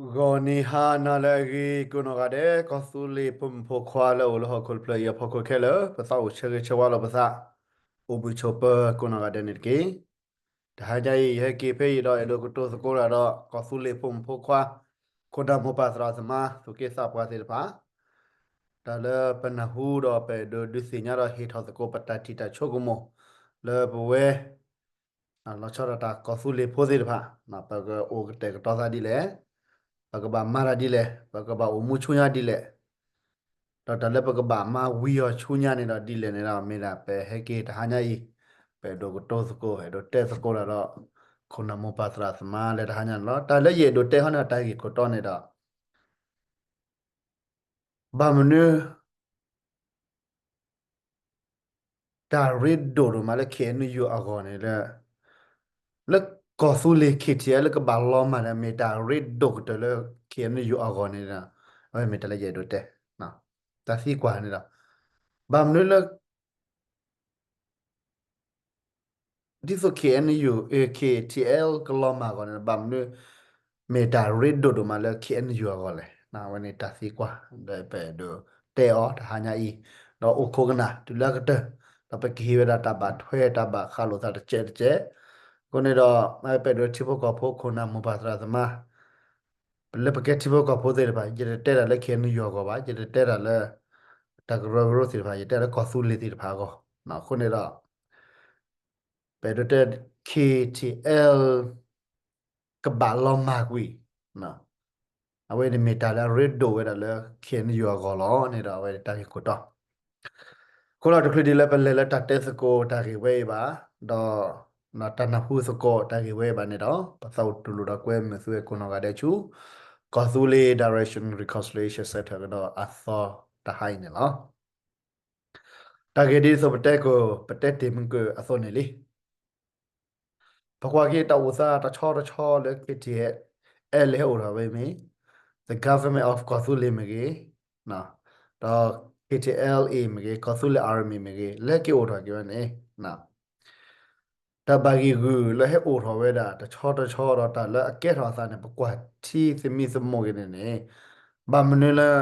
ဂီၤနံၤဟါနၤလၢအဂ့ၤ ကိးနီၢ်ဂၤဒဲး ကီၢ်သူလ့ၤဖိမုၣ်ဖိခွါလၢအအိၣ်လၢဟီၣ်ခိၣ်တဖျၢၣ်အံၤအဖီခိၣ်ခဲလၢာ် ပသးအိၣ်ဆၢဂ့ၤဆၢဝါလိာ်ပသး အိၣ်ဘှံးဆိးပၢၤကိးနီၢ်ဂၤဒဲးန့ၣ်တက့ၢ်. တဟါညါအံၤ ယဟဲက့ၤဖဲအံၤဒီး အဲၣ်ဒိးကတိၤသကိးတၢ်ဒီး ကီၢ်သူလ့ၤဖိမုၣ်ဖိခွါ ခိၣ်နၢ်မိၢ်ပၢ်သရၣ်သမါ သူၣ်က့သးပှၢ်သ့ၣ်တဖၣ် တၢ်လၢပနၢ်ဟူဒီး ပအဲၣ်ဒိးဒုးသ့ၣ်ညါဒီးဟ့ၣ်ထီၣ်သကိးပတၢ်ထံၣ်တၢ်ဆိကမိၣ် လၢပဝဲ လီၤဆီဒၣ်တၢ်ကီၢ်သူလ့ၤဖိသ့ၣ်တဖၣ် ပကအိၣ်ကတဲာ်ကတီၤသးဒ်လဲၣ်, ပကဘၣ်မၤတၢ်ဒ်လဲၣ်, ပကဘၣ်အိၣ်မူဆူညါဒ်လဲၣ်, ဒီးတၢ်လၢပကဘၣ်မၤဝံၤအီၤဆူညါန့ၣ်ဒီးဒ်လဲၣ်န့ၣ်ဒီး မ့ၢ်ဒၣ်ပဟဲက့ၤတဟါညါအံၤ ပအဲၣ်ဒိးကတိၤသကိး အဲၣ်ဒိးတဲသကိးတၢ်ဒီး ခိၣ်နၢ်မိၢ်ပၢ်သရၣ်သမါလၢတဟါညါန့ၣ်လီၤ. တၢ်လၢယအဲၣ်ဒိးတဲဟီန့ၣ် တၢ်ဂ့ၢ်ခိၣ်တီန့ၣ်ဒီး ဘၣ်မနုၤ တၢ်ရ့ဒိၣ်ဒိၣ်မးလၢ K N U အဂီၢ်န့ၣ်လၢ လၢကီၢ်သူလ့ၤ K T L လၢကဘၣ်လီၤမၢ်န့ၣ် မ့ၢ်တၢ်ရ့ဒိၣ်ကတၢၢ်လၢ K N U အဂီၢ်န့ၣ်ဒီး အဝဲမ့ၢ်တၢ်လၢယအဲၣ်ဒိးတဲ တၢ်သံကွၢ်န့ၣ်ဒီး ဘၣ်မနုၤလၢ ဒ်သိး K N U K T L ကလီၤမၢ်အဂီၢ်န့ၣ် ဘၣ်မနုၤ မ့ၢ်တၢ်ရ့ဒိၣ်ဒိၣ်မးလၢ K N U အဂီၢ်လဲၣ်. အဝဲန့ၣ်တၢ်သံကွၢ် ဒီးပအဲၣ်ဒိးတဲအီၤတဟါညါအံၤ ဒီးအိၣ်ခိးကနၣ်တုၤလၢအကတၢၢ် ဒီးပကဟ့ၣ်ဝဲဒၣ်တၢ်ဘၣ်ထွဲတၢ်ဘၣ်ဃးလိာ်သးတကဲးတကဲး. အဃိန့ၣ်ဒီး ပအဲၣ်ဒိးထံဖိကီၢ်ဖိ ခိၣ်နၢ်မိၢ်ပၢ်သရၣ်သမါ လၢပကဲထံဖိကီၢ်ဖိသ့ၣ်တဖၣ် ယတတဲတၢ်လၢ K N U အဂီၢ်ဘၣ်, ယတတဲတၢ်လၢ တၢ်ကရၢကရိသ့ၣ်တဖၣ် ယတဲလၢကီၢ်သူလ့ၤသ့ၣ်တဖၣ်အဂီၢ်. အဃိန့ၣ်ဒီး ပအဲၣ်ဒိးတဲ K T L ကဘၣ်လီၤမၢ်ကွံာ် အဝဲန့ၣ်မ့ၢ်တၢ်လၢအရ့ဒိၣ်ဝဲဒၣ်လၢ K N U အဂီၢ်လီၤန့ၣ်ဒီး အဝဲတၢ်ဂ့ၢ်ခိၣ်တီ အဃိဒီးတချုးဒ်လၢပလဲၤလၢတၢ်တဲသကိးတၢ်ဂ့ၢ်ဝဲအံၤဘၣ်, ဒီး တၢ်နၢ်ဟူသကိးတၢ်ဂ့ၢ်ဝဲအံၤဘၣ်န့ၣ်ဒီး ပသးအိၣ်တူၢ်လိာ်ဒီးကွဲမုာ်သုဝဲကိးနီၢ်ဂၤဒဲးဆူ ကီၢ်သူလ့ၤ Direction Reconciliation Center ကဒီးအသီတဟါအံၤန့ၣ်လီၤ. တၢ်ဂ့ၢ်ဒ်သိးပတဲက ပတဲတ့ၢ်မုၢ်ကအသိးန့ၣ်လံ. ပကွၢ်က့ၤတၢ်အိၣ်သးတဆီတဆီလၢ K T L ဟဲအိၣ်ထီၣ်ဝဲမ့ၢ် the government of ကီၢ်သူလ့ၤမ့ၢ်ဂ့ၤ, ဒီး K T L A မ့ၢ်ဂ့ၤ, ကီၢ်သူလ့ၤ army မ့ၢ်ဂ့ၤ လၢဟဲက့ၤအိၣ်ထီၣ်က့ၤဝဲန့ၣ် တၢ်ဘၣ်ဂံၢ်ဂုာ်လၢဟဲအိၣ်ထီၣ်ဝဲဒၣ်တဆီတဆီဒီးတၢ်လၢအကဲထီၣ်အသးန့ၣ် ပကွၢ်ထံသမံသမိးက့ၤန့ၣ်န့ၣ် ဘၣ်မနုၤလၢ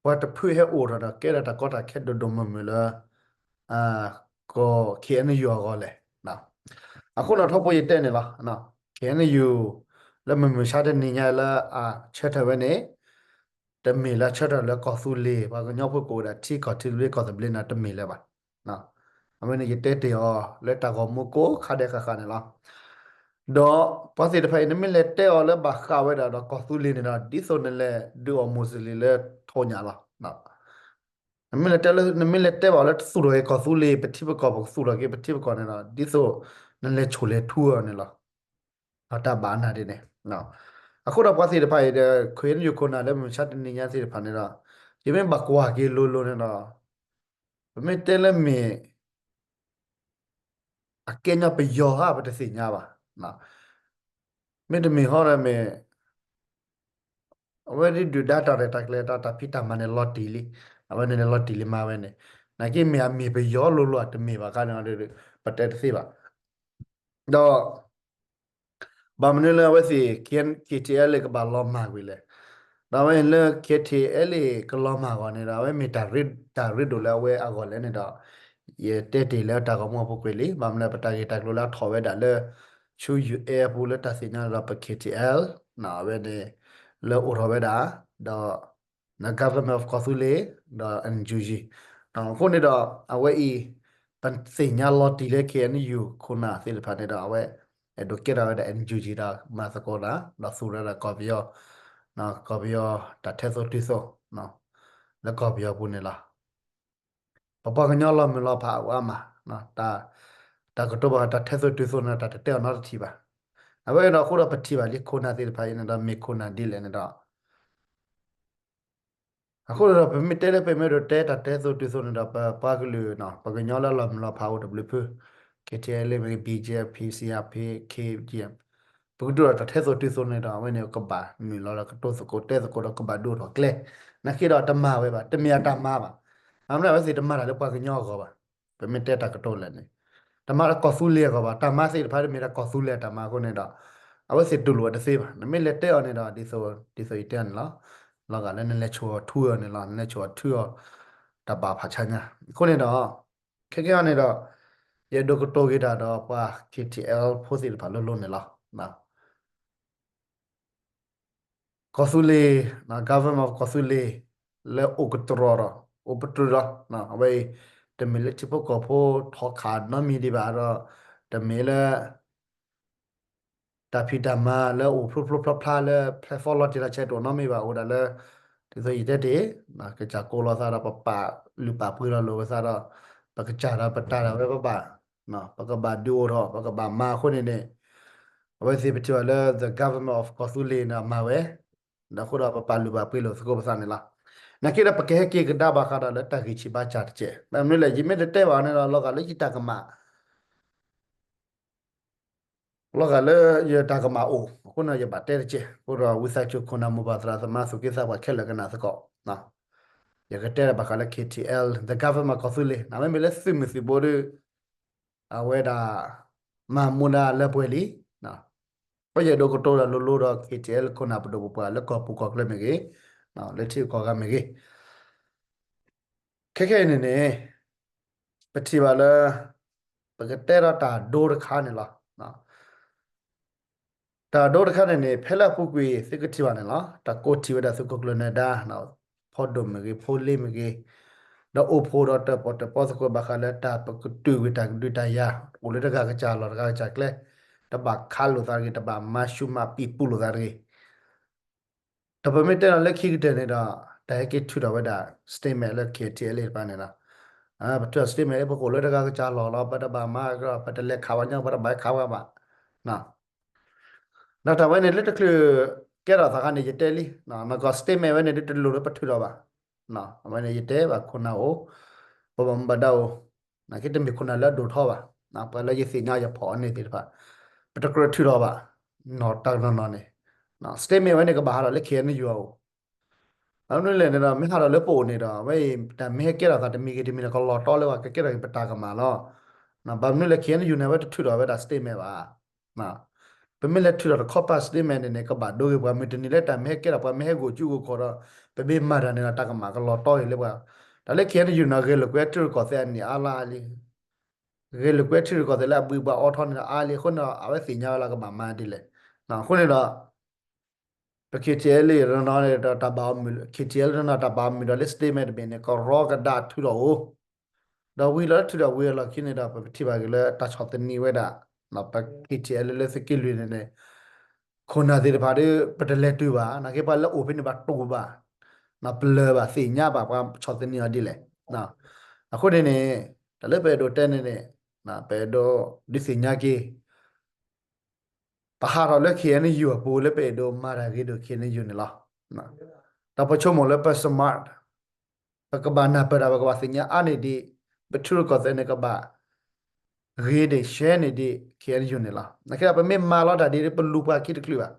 ပှၤတဖုဟဲအိၣ်ထီၣ်ဒီးကဲထီၣ်တၢ်ကီတၢ်ခဲဒိၣ်ဒိၣ်မုၢ်မုၢ်လၢ ကီၢ် K N U အဂီၢ်လဲၣ်. အဃိဒီးထီဘိယတဲန့ၣ်လီၤ. K N U လၢမုၢ်မဆါတနံၤညါလၢအဆၢထၢၣ်ဝဲန့ၣ် တမ့ၢ်လၢဆၢထၢၣ်လၢကီၢ်သူလ့ၤ ပှၤကညီဖိကအိၣ်ဝဲဒၣ်ထံကီၢ်ထံသဘျ့ကီၢ်သဘျ့န့ၣ် တမ့ၢ်လၢၤဘၣ်. အဝဲန့ၣ်ယတဲတ့ၢ်အီၤလၢတၢ်ဂီၤမူကိးခါဒဲးဃၣ်ဃၣ်န့ၣ်လီၤ. ဒီးပှၤသ့ၣ်တဖၣ်အံၤ နမ့ၢ်လဲၤတဲအီၤလၢဘၣ်ဃးဝဲဒၣ်ဒီးကီၢ်သူလ့ၤန့ၣ်ဒီး ဒ်သိးနလဲၤဒုးအီၣ်မူးစလ့ၣ်လၢထိၣ်ညၣ်လီၤ. နမ့ၢ်လဲၤတဲလၢ နမ့ၢ်လဲၤတဲဘၣ်အီၤလၢတသူၣ်ထီၣ်က့ၤကီၢ်သူလ့ၤ ပထံပကီၢ် ပကသူၣ်ထီၣ်က့ၤပထံပကီၢ်န့ၣ်ဒီး ဒ်သိးနလဲၤဆိၣ်လဲၤထူအီၤန့ၣ်လီၤ. တၢ်ဘၣ်နၢ်ဒ်န့ၣ် အဃိဒီးပှၤသ့ၣ်တဖၣ်အံၤဒီး ခ့ၣ်အဲၣ်ယူၣ်ခိၣ်နၢ်လၢမုၢ်မဆါတနံၤညါသ့ၣ်တဖၣ်န့ၣ်ဒီး ယမ့ၢ်ဘၣ်ကွၢ်က့ၤလိၤလိၤန့ၣ်ဒီး ပမ့ၢ်တဲလၢမ့ၢ် အကဲညီပယီၤဧါ ပတသ့ၣ်ညါဘၣ်. မ့တမ့ၢ်ဟီဒီးမ့ၢ် အဝဲဒ်ဒုၣ်ဒါတၢ်ရဲၣ်တၢ်ကျဲၤတၢ် တၢ်ဖံးတၢ်မၤန့ၣ်လီၤတံၢ်လံ, အဝဲန့ၣ်န့ၣ်လီၤတံၢ်လံမးဝဲန့ၣ်, နာ်က့မ့ၢ်အမ့ၢ်ပယီၤလိၤလိၤဧါ တမ့ၢ်ဘၣ်ခါန့ၣ် ပတဲတသ့ဘၣ်. ဒီး ဘၣ်မနုၤလၢအဝဲသ့ၣ် K T L A ကဘၣ်လီၤမၢ်ကွံာ်လဲၣ်. ဒီးအဝဲလၢ K T L A ကလီၤမၢ်အဂီၢ်န့ၣ်ဒီး အဝဲမ့ၢ်တၢ်ရ့ဒိၣ်လၢအဝဲအဂီၢ်လဲၣ်န့ၣ်ဒီး ယတဲတ့ၢ်လၢတၢ်ဂီၤမူအပူၤကွံာ်လံ. ဘၣ်မနုၤလၢပတၢ်ဂ့ၢ်တၢ်ကျိၤလၢအထီၣ်ဝဲဒၣ်လၢ ဆူ ယူၢ်အဲၣ် အပူၤလၢတၢ်သ့ၣ်ညါဒီးပ K T L အဝဲန့ၣ် လၢအိၣ်ထီၣ်ဝဲဒၣ် ဒီး government of ကီၢ်သူလ့ၤ ဒီး N U G အဃိန့ၣ်ဒီး အဝဲအံၤ ပသ့ၣ်ညါလီၤတံၢ်လၢ ခ့ၣ်အဲၣ်ယူၣ် ခိၣ်နၢ်သ့ၣ်တဖၣ်န့ၣ်ဒီး အဝဲအဲၣ်ဒိးကဲထီၣ်ဝဲဒၣ် N U G ဒီးမၤသကိးတၢ် ဒီးသူၣ်ဝဲဒၣ်ကီၢ်ပယီၤ ကီၢ်ပယီၤတၢ်ထဲသိးတုၤသိး လၢကီၢ်ပယီၤပူၤန့ၣ်လီၤ. ပပှၤကညီလီၤမုၢ်လီၤဖးအိၣ်အါမး, တၢ်ကတိၤဘၣ်တၢ်ထဲသိးတုၤသိးန့ၣ် တၢ်တတဲအီၤနီတထံၣ်ဘၣ်. အဝဲဒီးအဃိဒီးပထံၣ်ဘၣ်လံ ခိၣ်နၢ်သ့ၣ်တဖၣ်အံၤန့ၣ်ဒီး မ့ၢ်ခိၣ်နၢ်ဒ်လဲၣ်န့ၣ်ဒီး အဃိဒီး ပမ့ၢ်တဲလၢပမ့ၢ်အဲၣ်ဒိးတဲတၢ်ထဲသိးတုၤသိးန့ၣ်ဒီး ပပှၤကလုာ် ပှၤကညီလၢအလီၤမုၢ်လီၤဖးအိၣ်တဘျုးဖု K T L A မ့ၢ်ဂ့ၤ B G F P C R P K G M ပကဒုးဒီးတၢ်ထဲသိးတုၤသိးန့ၣ်ဒီး အဝဲန့ၣ်ကဘၣ်နုာ်လီၤဒီးကတိၤသကိးတဲသကိးဒီးကဘၣ်ဒုးအိၣ်ထီၣ်ကျဲ, နာ်က့ဒီးတမၤဝဲဘၣ်, တမ့ၢ်အတၢ်မၤဘၣ်. အမ့ၢ်အဝဲသ့ၣ်တမၤတၢ်လၢပှၤကညီအဂီၢ်ဘၣ်. ပမ့ၢ်တဲတၢ်ကတိၤလဲၣ်န့ၣ် တမၤလၢကီၢ်သူလ့ၤအဂီၢ်ဘၣ်. တၢ်မၤသ့ၣ်တဖၣ်တမ့ၢ်တၢ်ကီၢ်သူလ့ၤအတၢ်မၤအဃိန့ၣ်ဒီး အဝဲသ့ၣ်တူၢ်လိာ်ဝဲတသ့ဘၣ်. နမ့ၢ်လဲၤတဲအီၤန့ၣ်ဒီး ဒ်သိး ဒ်သိးယတဲအီၤန့ၣ်လီၤ. လီၤဂာ်လၢနလဲၤဆိၣ်အီၤထုအီၤန့ၣ်လီၤ, နလဲၤဆိၣ်အီၤထုအီၤ တၢ်ဘၣ်ဖးဆါညါ. အဃိန့ၣ်ဒီး ခဲကဲအံၤန့ၣ်ဒီး ယအဲၣ်ဒိးကတိၤက့ၤတၢ်ဒီးပှၤ K T L ဖိသ့ၣ်တဖၣ်လိၤလိၤန့ၣ်လီၤ. ကီၢ်သူလ့ၤ government of ကီၢ်သူလ့ၤ လၢအိၣ်ကတြီၤဒီး အိၣ်ပတြၢၤဒီး အဝဲအံၤ တမ့ၢ်လၢထံဖိကီၢ်ဖိထီၣ်ခးနီတမံၤဒံးဘၣ်ဒီး တမ့ၢ်လၢ တၢ်ဖံးတၢ်မၤလၢအိၣ်ဖျိဖျိဖျါဖျါလၢ platform လီၤတံၢ်လီၤဆဲးတအိၣ်နီတမံၤဘၣ် အိၣ်ဒၣ်လၢ ဒ်သိးယတဲတ့ၢ် ကစၢ်ကိးလီၤသးဒီးပပာ်လုၢ်ပာ်ပှ့ၤလီၤလိာ်ပသးဒီး ပကစၢ်ဒီးပတၢ်ဒၣ်ဝဲပဘၣ် ပကဘၣ်ဒုးအိၣ်ထီၣ် ပကဘၣ်မၤအဃိန့ၣ်န့ၣ် အဝဲသ့ၣ်ပထံၣ်ဘၣ်လၢ the government of ကီၢ်သူလ့ၤန့ၣ်မၤဝဲ ဒီးအဃိဒီးပပာ်လုၢ်ပာ်ပှ့ၤလိာ်သကိးပသးန့ၣ်လီၤ. နာ်က့ဒီးပကဟဲက့ၤကဒါဘၣ်ဃးဒီးလၢတၢ်ဂံၢ်ဆံးဘါစၢ်တက့ၢ်. ဘၣ်မနုၤလဲၣ် ယမ့ၢ်တတဲဘၣ်န့ၣ်ဒီး လီၤဂာ်လၢယတၢ်ကမၣ် လီၤဂာ်လၢယတၢ်ကမၣ်အိၣ် အဃိန့ၣ်ယဘၣ်တဲတက့ၢ်. အဃိဒီးဝံသးစူၤခိၣ်နၢ်မိၢ်ပၢ်သရၣ်သမါသူၣ်က့သးပှၢ်ခဲလၢာ်ကနၣ်သကိး ယကတဲဘၣ်ဃးလၢ K T L, the government ကီၢ်သူလ့ၤ နမ့မ့ၢ်လၢသုးမုၢ်သံၣ်ဘိဒီး အဝဲဒၣ် မၤမူဒါလၢပှဲၤလံ. ပယဲၢ်ဒိးကတိၤဒီးလိၤလိၤဒီး K T L ခိၣ်နၢ်ပဒိၣ်ပပှၢ်လၢကီၢ်ပူၤကီၢ်ချၢမ့ၢ်ဂ့ၤ, လၢထံဂုၤကီၢ်ဂၤမ့ၢ်ဂ့ၤ, ခဲခဲအံၤန့ၣ်န့ၣ် ပထံၣ်ဘၣ်လၢ ပကတဲဒီးတၢ်ဒိတခါန့ၣ်လီၤ. တၢ်ဒိတခါန့ၣ်န့ၣ် ဖဲလၢအပူၤကွံာ် သုကထံၣ်ဘၣ်န့ၣ်လီၤ. တၢ်ကိးထံၣ်ဝဲဒၣ်သုးခိၣ်ကျၢၢ်နၢၤဒါ ဖီဒိၣ်မ့ၢ်ဂ့ၤ ဖိလ့မ့ၢ်ဂ့ၤ, ဒီးအိၣ်ဖှိၣ်ဒီးတၢၣ်ပီၣ်တၢၣ်ပီသကိးဘၣ်ဃးလၢတၢ်ပကတုာ်ကွံာ်တၢ်ကဒုးတၢ်ယၤ အိၣ်လၢတဂၤကစၢ်လီၢ်တဂၤကစၢ်ကျဲ, တဘၣ်ခးလိာ်သးတဂ့ၤ, တဘၣ်မၤဆူၣ်မၤပံာ်ပူၤလိာ်သးတဂ့ၤ. ဒီးပမ့ၢ်တဲလီၤလၢခံကတၢၢ်န့ၣ်ဒီး တၢ်ဟဲက့ၤထုးထီၣ်ဝဲဒၣ် statement လၢ K T L A တဖၣ်န့ၣ်ဒီး ပထုးထီၣ် statement လၢပကအိၣ်လၢတဂၤကစၢ်လီၢ်လီၤ, ပတဘၣ်မၤကဒီး ပတလဲၤခးပှၤညီ ပတဘၣ်ခးပှၤဘၣ်. ဒီးတၢ်ဝဲန့ၣ်လၢတချုးကဲထီၣ်သးခါန့ၣ် ယတဲလံ, နကီၢ် statement ဝဲန့ၣ်ဒ်တလိၣ်လၢပထုးထီၣ်ဘၣ်. အဝဲန့ၣ်ယတဲဘၣ်ခိၣ်နၢ်အိၣ်, ပဘၣ်မူဘၣ်ဒါအိၣ်, နာ်က့တမ့ၢ်ခိၣ်နၢ်လၢအဒိၣ်ထီဘၣ်, ပှၤလၢယသ့ၣ်ညါယဖီၣ်အီၤန့ၣ်သ့ၣ်တဖၣ်, ပတကြၢးထုးထီၣ်ဘၣ်, နီၢ်တၢ်နီၢ်နီၢ်န့ၣ်, statement ဝဲန့ၣ်ကဘၣ်ဟးထီၣ်လၢ K N U အအိၣ် ဘၣ်မနုၤလဲၣ်န့ၣ်ဒီး မ့ၢ်ဟးထီၣ်လၢပအိၣ်န့ၣ်ဒီး အဝဲအံၤ တၢ်မ့ၢ်ဟဲကဲထီၣ်သးတမံၤဂ့ၤတမံၤဒီး ကလီၤတီလၢပှၤကကဲထီၣ်က့ၤပတၢ်ကမၣ်လီၤ. ဘၣ်မနုၤလဲၣ် K N U န့ၣ် အဝဲတထုးထီၣ်ဝဲဒၣ် statement ဘၣ်. ပမ့ၢ်လဲၤထုးထီၣ်တခီပၤ statement န့ၣ်န့ၣ် ကဘၣ်ဒိဂ့ၤပှၤမုၢ်တနံၤလၢတၢ်မ့ၢ်ဟဲကဲထီၣ်ပှၤမ့ၢ်ဟဲဂိၢ်ကၠူဂိၢ်ခီၣ်ဒီး ပမ့ၢ်မၤတၢ်န့ၣ်ဒီး တၢ်ကမၣ်ကလီၤတီဂ့ၤလၢပှၤ, တၢ်လၢ K N U န့ၣ် ဂဲၤလိာ်ကွဲထံရူၢ်ကီၢ်သဲးအနံၣ်အါလါလံ ဂဲၤလိာ်ကွဲထံရူၢ်ကီၢ်သဲးလၢအဘှံးဘှးအိးထီၣ်န့ၣ်ဒီးအါလံ အဃိန့ၣ်ဒီး အဝဲသ့ၣ်ညါဝဲလၢကဘၣ်မၤဒ်လဲၣ်. အဃိန့ၣ်ဒီး ပ K T L တနီၤန့ၣ်ဒီးတၢ်ဘၣ်အီၤမုာ်, K T L တနီၤတၢ်ဘၣ်အီၤမုာ်ဒီးလၢ statement တဘ့ၣ်န့ၣ် ကရီကဒါထုးထီၣ်အိၣ်, ဒီးဝံၤလီၤထုးထီၣ်ဝံၤအလီၢ်ခံန့ၣ်ဒီး ပထံၣ်ဘၣ်က့ၤလၢတၢ်ဆီၣ်သနံးဝဲဒၣ် ပ K T L လၢသုးက့လွံၢ်န့ၣ်န့ၣ် ခိၣ်နၢ်သ့ၣ်တဖၣ်ဒီး ပတလဲၤတုၤဘၣ်, နာ်က့ပှၤလၢအိၣ်ဖဲန့ၣ်ဘၣ်တိၢ်ဘၣ်, ပလၢၢ်ဘၣ်သ့ၣ်ညါဘၣ်ပှၤဆီၣ်သနံးအီၤဒ်လဲၣ်. အဃိန့ၣ်န့ၣ် တၢ်လၢပအဲၣ်ဒိးတဲန့ၣ်န့ၣ် ပအဲၣ်ဒိးဒုးသ့ၣ်ညါက့ၤ ပဟးထီၣ်လၢ K N U အပူၤလၢပအဲၣ်ဒိးမၤတၢ်ဂ့ၤဒိၣ် K N U န့ၣ်လီၤ. ဒီးပဆိကမိၣ်လၢပ smart, ပကဘၣ်နၢ်ပၢၢ်တၢ် ပကဘၣ်သ့ၣ်ညါအါန့ၢ်ဒံး, ပထံရူၢ်ကီၢ်သဲးန့ၣ်ကဘၣ် ဂ့ၤဒံးရှဲန့ၢ်ဒံး K N U န့ၣ်လီၤ. နာ်က့ဒီး ပမ့ၢ်မၤလီၤတၢ်ဒ် ပလူၤပှၤခံတချုးဘၣ်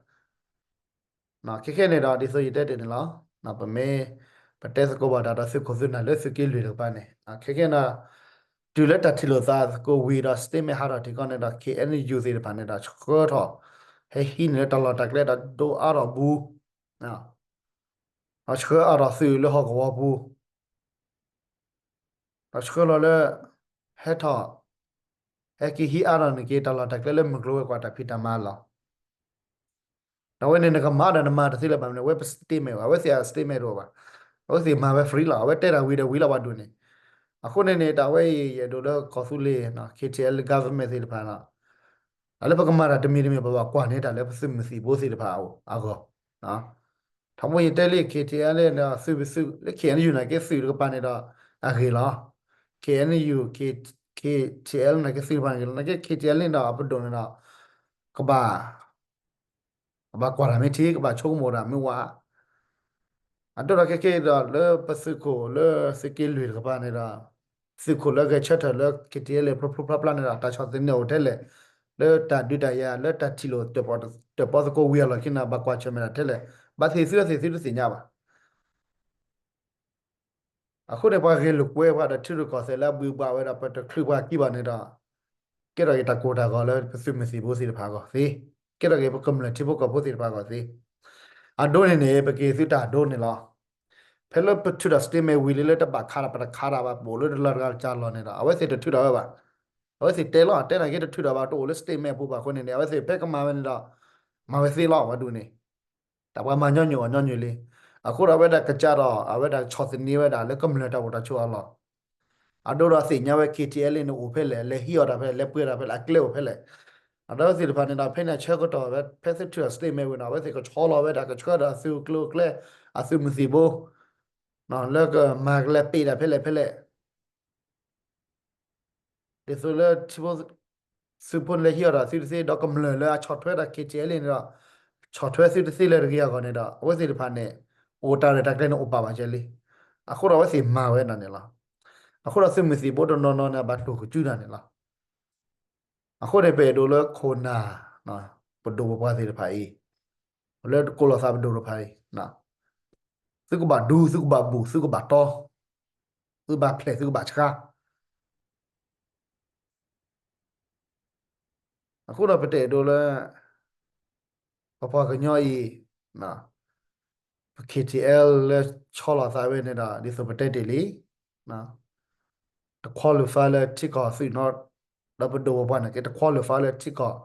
ခဲခဲန့ၣ်ဒီး ဒ်သိးယတဲတ့ၢ်န့ၣ်လီၤ. ပမ့ၢ် ပတဲသကိးဘၣ်တၢ်ဒီးသုးခိၣ်သုးနၢ်လၢသုးက့လွံၢ်တကပၤန့ၣ် ခဲခဲန့ၣ် တုၤလၢတၢ်ထံၣ်လိာ်သးသကိးဝံၤဒီး statement ဟးထီၣ်ထံကီၢ်န့ၣ်ဒီး K N U သ့ၣ်တဖၣ်န့ၣ်ဒီး ဆှၢထီၣ် ဟဲဟံးန့ၢ်လၢတၢ်လီၢ်တၢ်ကျဲဒီးဒိအါထီၣ်ဘူး, ဒီးဆှၢအါထီၣ်သုးလၢဟီၣ်ကဝီၤပူၤ ဒီးဆှၢလီၤလၢ ဟဲထီၣ် ဟဲက့ၤဟံးအါထီၣ်န့ၢ်က့ၤတၢ်လီၢ်တၢ်ကျဲလၢမုၢ်ကျိၤဝဲၤကွာ်တၢ်ဖံးတၢ်မၤလီၤ. ဒီးအဝဲန့ၣ်နကမၤဒီးနမၤတသ့လၢၤဘၣ်မနုၤ အဝဲပ statement အဝဲသ့ၣ်အ statement တအိၣ်ဘၣ်. အဝဲသ့ၣ်မၤဝဲ free လီၤ. အဝဲတဲတၢ်ဝံၤဒီးဝံၤလီၤပှၤဒိၣ်န့ၣ်. အဃိန့ၣ်န့ၣ် တၢ်ဝဲအံၤ ယအဲၣ်ဒိးလၢကီၢ်သူလ့ၤ K T L government သ့ၣ်တဖၣ်ဒီး တၢ်လၢပကမၤတၢ်တမံၤတမံၤ ပဘၣ်ကွၢ်န့ၢ်တၢ်လၢပသုးမုၢ်သံၣ်ဘိသ့ၣ်တဖၣ်အဂီၢ် ထီဘိယတဲလံ K T L န့ၣ်ဒီးသုးပသုးလၢ K N U နာ်က့သုးတကပၤန့ၣ်ဒီး အဂ့ၤလီၤ. K N U K T L နာ်က့သုးတကပၤန့ၣ်ဂ့ၤလီၤ. နာ်က့ K T L န့ၣ်ဒီးအပဒိၣ်န့ၣ်ဒီး ကဘၣ် ကဘၣ်ကွၢ်တၢ်မ့ၢ်ထံ ကဘၣ်ဆိကမိၣ်တၢ်မ့ၢ်ဝါ အဒိဒီးခဲခဲဒီးလၢပသုးခိၣ်လၢသုးက့လွံၢ်တကပၤန့ၣ်ဒီး သုးခိၣ်လၢဂဲၤဆၢထၢၣ်လၢ K T L ဖျိဖျိဖျါဖျါန့ၣ်ဒီး တၢ်ဆီၣ်သနံးအိၣ်ထဲလဲၣ်, လၢတၢ်ဒုးတၢ်ယၤ လၢတၢ်ထံၣ်လိာ်တၢၣ်ပီၣ်သကိးဝံၤအလီၢ်ခံန့ၣ် ဘၣ်ကွၢ်ဆၢၣ်မဲာ်တၢ်ထဲလဲၣ်, ဘၣ်သ့ၣ်သုအသ့ၣ်သုတသ့ၣ်ညါဘၣ်. အဃိန့ၣ် ပှၤဂဲၤလိာ်ကွဲပှၤဒီးထံရူၢ်ကီၢ်သဲးလၢအဘှံးဘှးဝဲဒီး ပတချုးပှၤခံဘၣ်န့ၣ်ဒီး ကဲထီၣ်က့ၤတၢ်ကိၢ်တၢ်ဂီၤလၢပသုးမုၢ်သံၣ်ဘိသ့ၣ်တဖၣ်အဂီၢ်သ့ ကဲထီၣ်က့ၤပကမျၢၢ်ထံဖိကီၢ်ဖိသ့ၣ်တဖၣ်အဂီၢ်သ့. အဒိန့ၣ်န့ၣ် ပက့ၤသုတၢ်အဒိန့ၣ်လီၤ. ဖဲလၢပထုးထီၣ် statement ဝံၤလံလၢတဘၣ်ခးတၢ်ပတခးတၢ်ဘၣ် ပအိၣ်လၢတလီၢ်တဂၤတကးလီၢ်န့ၣ်ဒီး အဝဲသ့ၣ်တထုးထီၣ်ဝဲဘၣ်. အဝဲသ့ၣ်တဲလီၤ တဲနာ်က့တထုးထီၣ်ဘၣ် တအိၣ်လၢ statement အပူၤဘၣ်အဃိန့ၣ်န့ၣ် အဝဲသ့ၣ်ဖဲကမၤဝဲန့ၣ်ဒီး မၤဝဲသ့လီၤ ဝဲဒၣ်န့ၣ် တၢ်ပှၤမၤညီနုၢ်အီၤညီနုၢ်လံ. အဃိဒီးအဝဲဒၣ်ကစၢ်ဒီး အဝဲဒၣ်ဆီၣ်သနံးဝဲဒၣ်လၢကမျၢၢ်တၢ်အိၣ်တၢ်ဆိးအလီၢ် အဒိဒီးသ့ၣ်ညါဝဲ KTLA န့ၣ်အိၣ်ဖဲလဲၣ်, လဲၤဟံးအီၣ်တၢ်ဖဲလဲၣ်, လဲၤပှ့ၤတၢ်ဖဲလဲၣ်, အကျဲအိၣ်ဖဲလဲၣ်. အဒီးအဝဲသ့ၣ်တဖၣ်န့ၣ်ဒီး ဖဲန့ၣ်အဆၢကတီၢ် ဖဲသုထုးထီၣ် statement ဝံၤန့ၣ် အဝဲသ့ၣ်ကဆီလီၤဝဲဒၣ် ကဆှၢဒီးအသုးကျိၤအကျဲ အသုးမုၢ်သံၣ်ဘိ လၢကမၤကလဲၤပ့ၤတၢ်ဖဲလဲၣ်ဖဲလဲၣ် ဒ်သိးလၢ သုးဖိန့ၣ်လဲၤဟံးအီၣ်တၢ်သုတသ့ ဒီးကမျၢၢ်လၢအဆီၣ်ထွဲတၢ် KTLA န့ၣ်ဒီး ဆီၣ်ထွဲသုတသ့လၢတဂ့ၤအဂီၢ်န့ၣ်ဒီး အဝဲသ့ၣ်တဖၣ်န့ၣ် အိၣ်တၢ်ရဲၣ်တၢ်ကျဲၤန့ၣ်အိၣ်ပာ်ဘၣ်ကဲလံ. အဃိဒီးအဝဲသ့ၣ်မၤဝဲဒၣ်န့ၣ်လီၤ. အဃိဒီးသုးမုၢ်သံၣ်ဘိတနီၤနီၤန့ၣ် ဘၣ်တိၢ်ကစုတၢ်န့ၣ်လီၤ. အဃိန့ၣ် ပအဲၣ်ဒိးလၢခိၣ်နၢ် ပဒိၣ်ပပှၢ်သ့ၣ်တဖၣ်အံၤ လၢတကိးလီၤသးပဒိၣ်တဖၣ်အံၤ သုကဘၣ်ဒူ သုကဘၣ်ဘူၣ် သုကဘၣ်တီ သုကဘၣ်ဖျဲၣ် သုကဘၣ်ဆှါ အဃိဒီးပတအဲၣ်ဒိးလၢ ပပှၤကညီအံၤ ပ KTLA လၢဆီလီၤသးဝဲန့ၣ်ဒီး ဒ်သိးပတဲတ့ၢ်လံ တ qualify လၢထံကီၢ်သုးနီၣ် ဒီးပဒိၣ်ပပှၢ်န့ၣ်က့ တ qualify လၢထံကီၢ်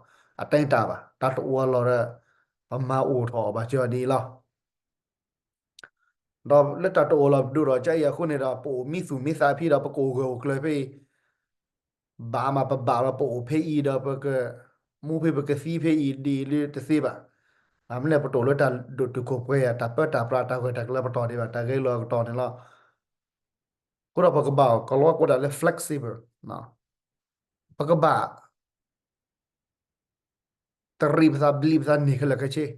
အတၢ်တၢ်ဘၣ် တၢ်တအိၣ်အလီၢ်ဒီး ပမၤအိၣ်ထီၣ်အီၤဘၣ်စၢၤဒ်အံၤလီၤ. ဒီးလၢတၢ်တအိၣ်လီၤပဒိၣ်ဒီးကအံၤအဃိန့ၣ်ဒီး ပအိၣ်မံသူၣ်မံသးဖဲဒီး ပကအိၣ်ဂၢၢ်အိၣ်ကျၢၤဖဲအံၤ ဘၣ်မးပဘၣ်လီၤ ပအိၣ်ဖဲအံၤဒီး ပကမူဖဲပကသံဖဲအံၤဒ်အံၤလၢတသ့ဘၣ်. မ့ၢ်လၢပတအိၣ်လၢတၢ်ဒိၣ်တုာ်ခိၣ်ပှဲၤ တၢ်ပၢတၢ်ပြး တၢ်ဂၢၢ်တၢ်ကျၢၤပတီၢ်ဒံးဘၣ် တၢ်ဂဲၤလိာ်အကတီၢ်န့ၣ်လီၤ. အဃိဒီးပကဘၣ် ကလီကွဲးဒၣ်လၢ flexible ပကဘၣ် တရံးပသးဘျံးပသးန့ၢ်ခဲလၢာ်ခဲဆ့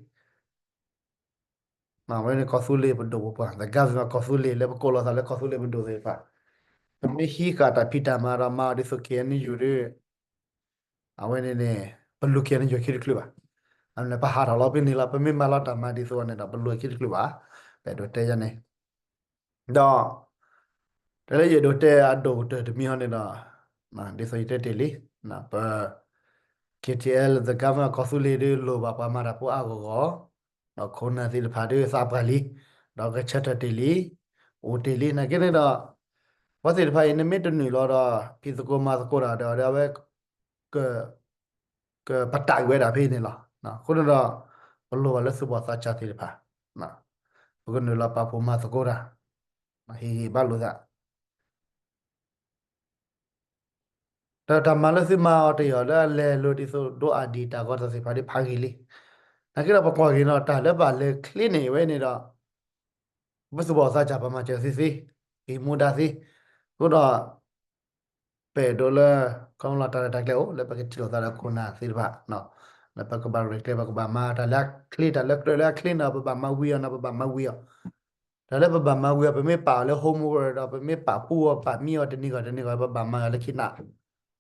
အဝဲန့ၣ်ကီၢ်သူလ့ၤပဒိၣ်ပပှၢ် the government ကီၢ်သူလ့ၤ လၢပကိးလီၤသးလၢကီၢ်သူလ့ၤပဒိၣ်သ့ၣ်တဖၣ် ပမ့ၢ်ဟံးဃာ်တၢ်ဖံးတၢ်မၤဒီးမၤအီၤဒ်သိး KNU ဒီး အဝဲန့ၣ်န့ၣ် ပလူၤ KNU ခံတချုးဘၣ်. အန့ၣ် ပဟးထီၣ်လီၤဖဲန့ၣ်လီၤ ပမ့ၢ်မၤလီၤတၢ်မၤဒ်သိးန့ၣ်ဒီး ပလူၤခံတချုးဘၣ်. ပအဲၣ်ဒိးတဲယၤန့ၣ် ဒီး တၢ်လၢယအဲၣ်ဒိးတဲအဒိၣ်ကတၢၢ်တမံၤဟီန့ၣ်ဒီး ဒ်သိးယတဲတ့ၢ်လံ ပ KTLA the government ကီၢ်သူလ့ၤဒုးလိၣ်ဘၣ်ပှၤမၤတၢ်ဖိအါဂီၢ်ဂီၢ် ဒီးခိၣ်နၢ်သ့ၣ်တဖၣ်ဒုးသးပှၢ်လံ ဒီးဂဲၤဆၢထၢၣ်တ့ၢ်လံ အိၣ်တ့ၢ်လံ နာ်က့န့ၣ်ဒီး ပှၤသ့ၣ်တဖၣ်အံၤ နမ့ၢ်တနုာ်လီၤဒီး ဖံးသကိးမၤသကိးတၢ်ဒီး အဝဲ က ကပတာ်ကွံာ်ဝဲဒၣ်ဖဲန့ၣ်လီၤ. အဃိန့ၣ်ဒီး ပလိၣ်ဘၣ်လၢသူၣ်ဘီၣ်သးစၢ်သ့ၣ်တဖၣ် ပကနုာ်လီၤပာ်ဖှိၣ်မၤသကိးတၢ် ဟ့ၣ်ဂံၢ်ဘါလိာ်သး ဒီးတၢ်မၤလၢသုမၤအီၤတ့ၢ်အီၤလၢအလဲၤလိၤဒ်သိးဒိအဒံၣ် တၢ်ဂီၤတၢ်သ့ၣ်တဖၣ်ဒ်ဖးဂ့ၤလံ. နာ်က့ဒီးပကွၢ်က့ၤနီၤ တၢ်လၢဘၣ်လဲၤချ့န့ၣ်ဝဲန့ၣ်ဒီး ပသူၣ်ဘီၣ်သးစၢ် ပမၤစၢၤသုသ့, ဂ့ၤမူဒါသ့, အဃိဒီး ပအဲၣ်ဒိးလၢ ခီဖျိတၢ်ရဲၣ်တၢ်ကျဲၤအိၣ် လၢပကထံၣ်လိာ်သးဒီးခိၣ်နၢ်သ့ၣ်တဖၣ်, လၢပကဘၣ်ရဲၣ်ကျဲၤ ပကဘၣ်မၤတၢ်လၢအချ့ တၢ်လၢကြၢးလၢအချ့န့ၣ် ပဘၣ်မၤဝံၤအီၤန့ၣ် ပဘၣ်မၤဝံၤအီၤ, တၢ်လၢပဘၣ်မၤဝံၤအီၤ ပမ့ၢ်ပာ်အီၤလၢ homework ဒီး ပမ့ၢ်ပာ်ဖှိၣ်အီၤ ပာ်မံအီၤတနံၤဂီၢ်တနံၤဂီၢ် ပဘၣ်မၤအီၤလၢခံနၢ်,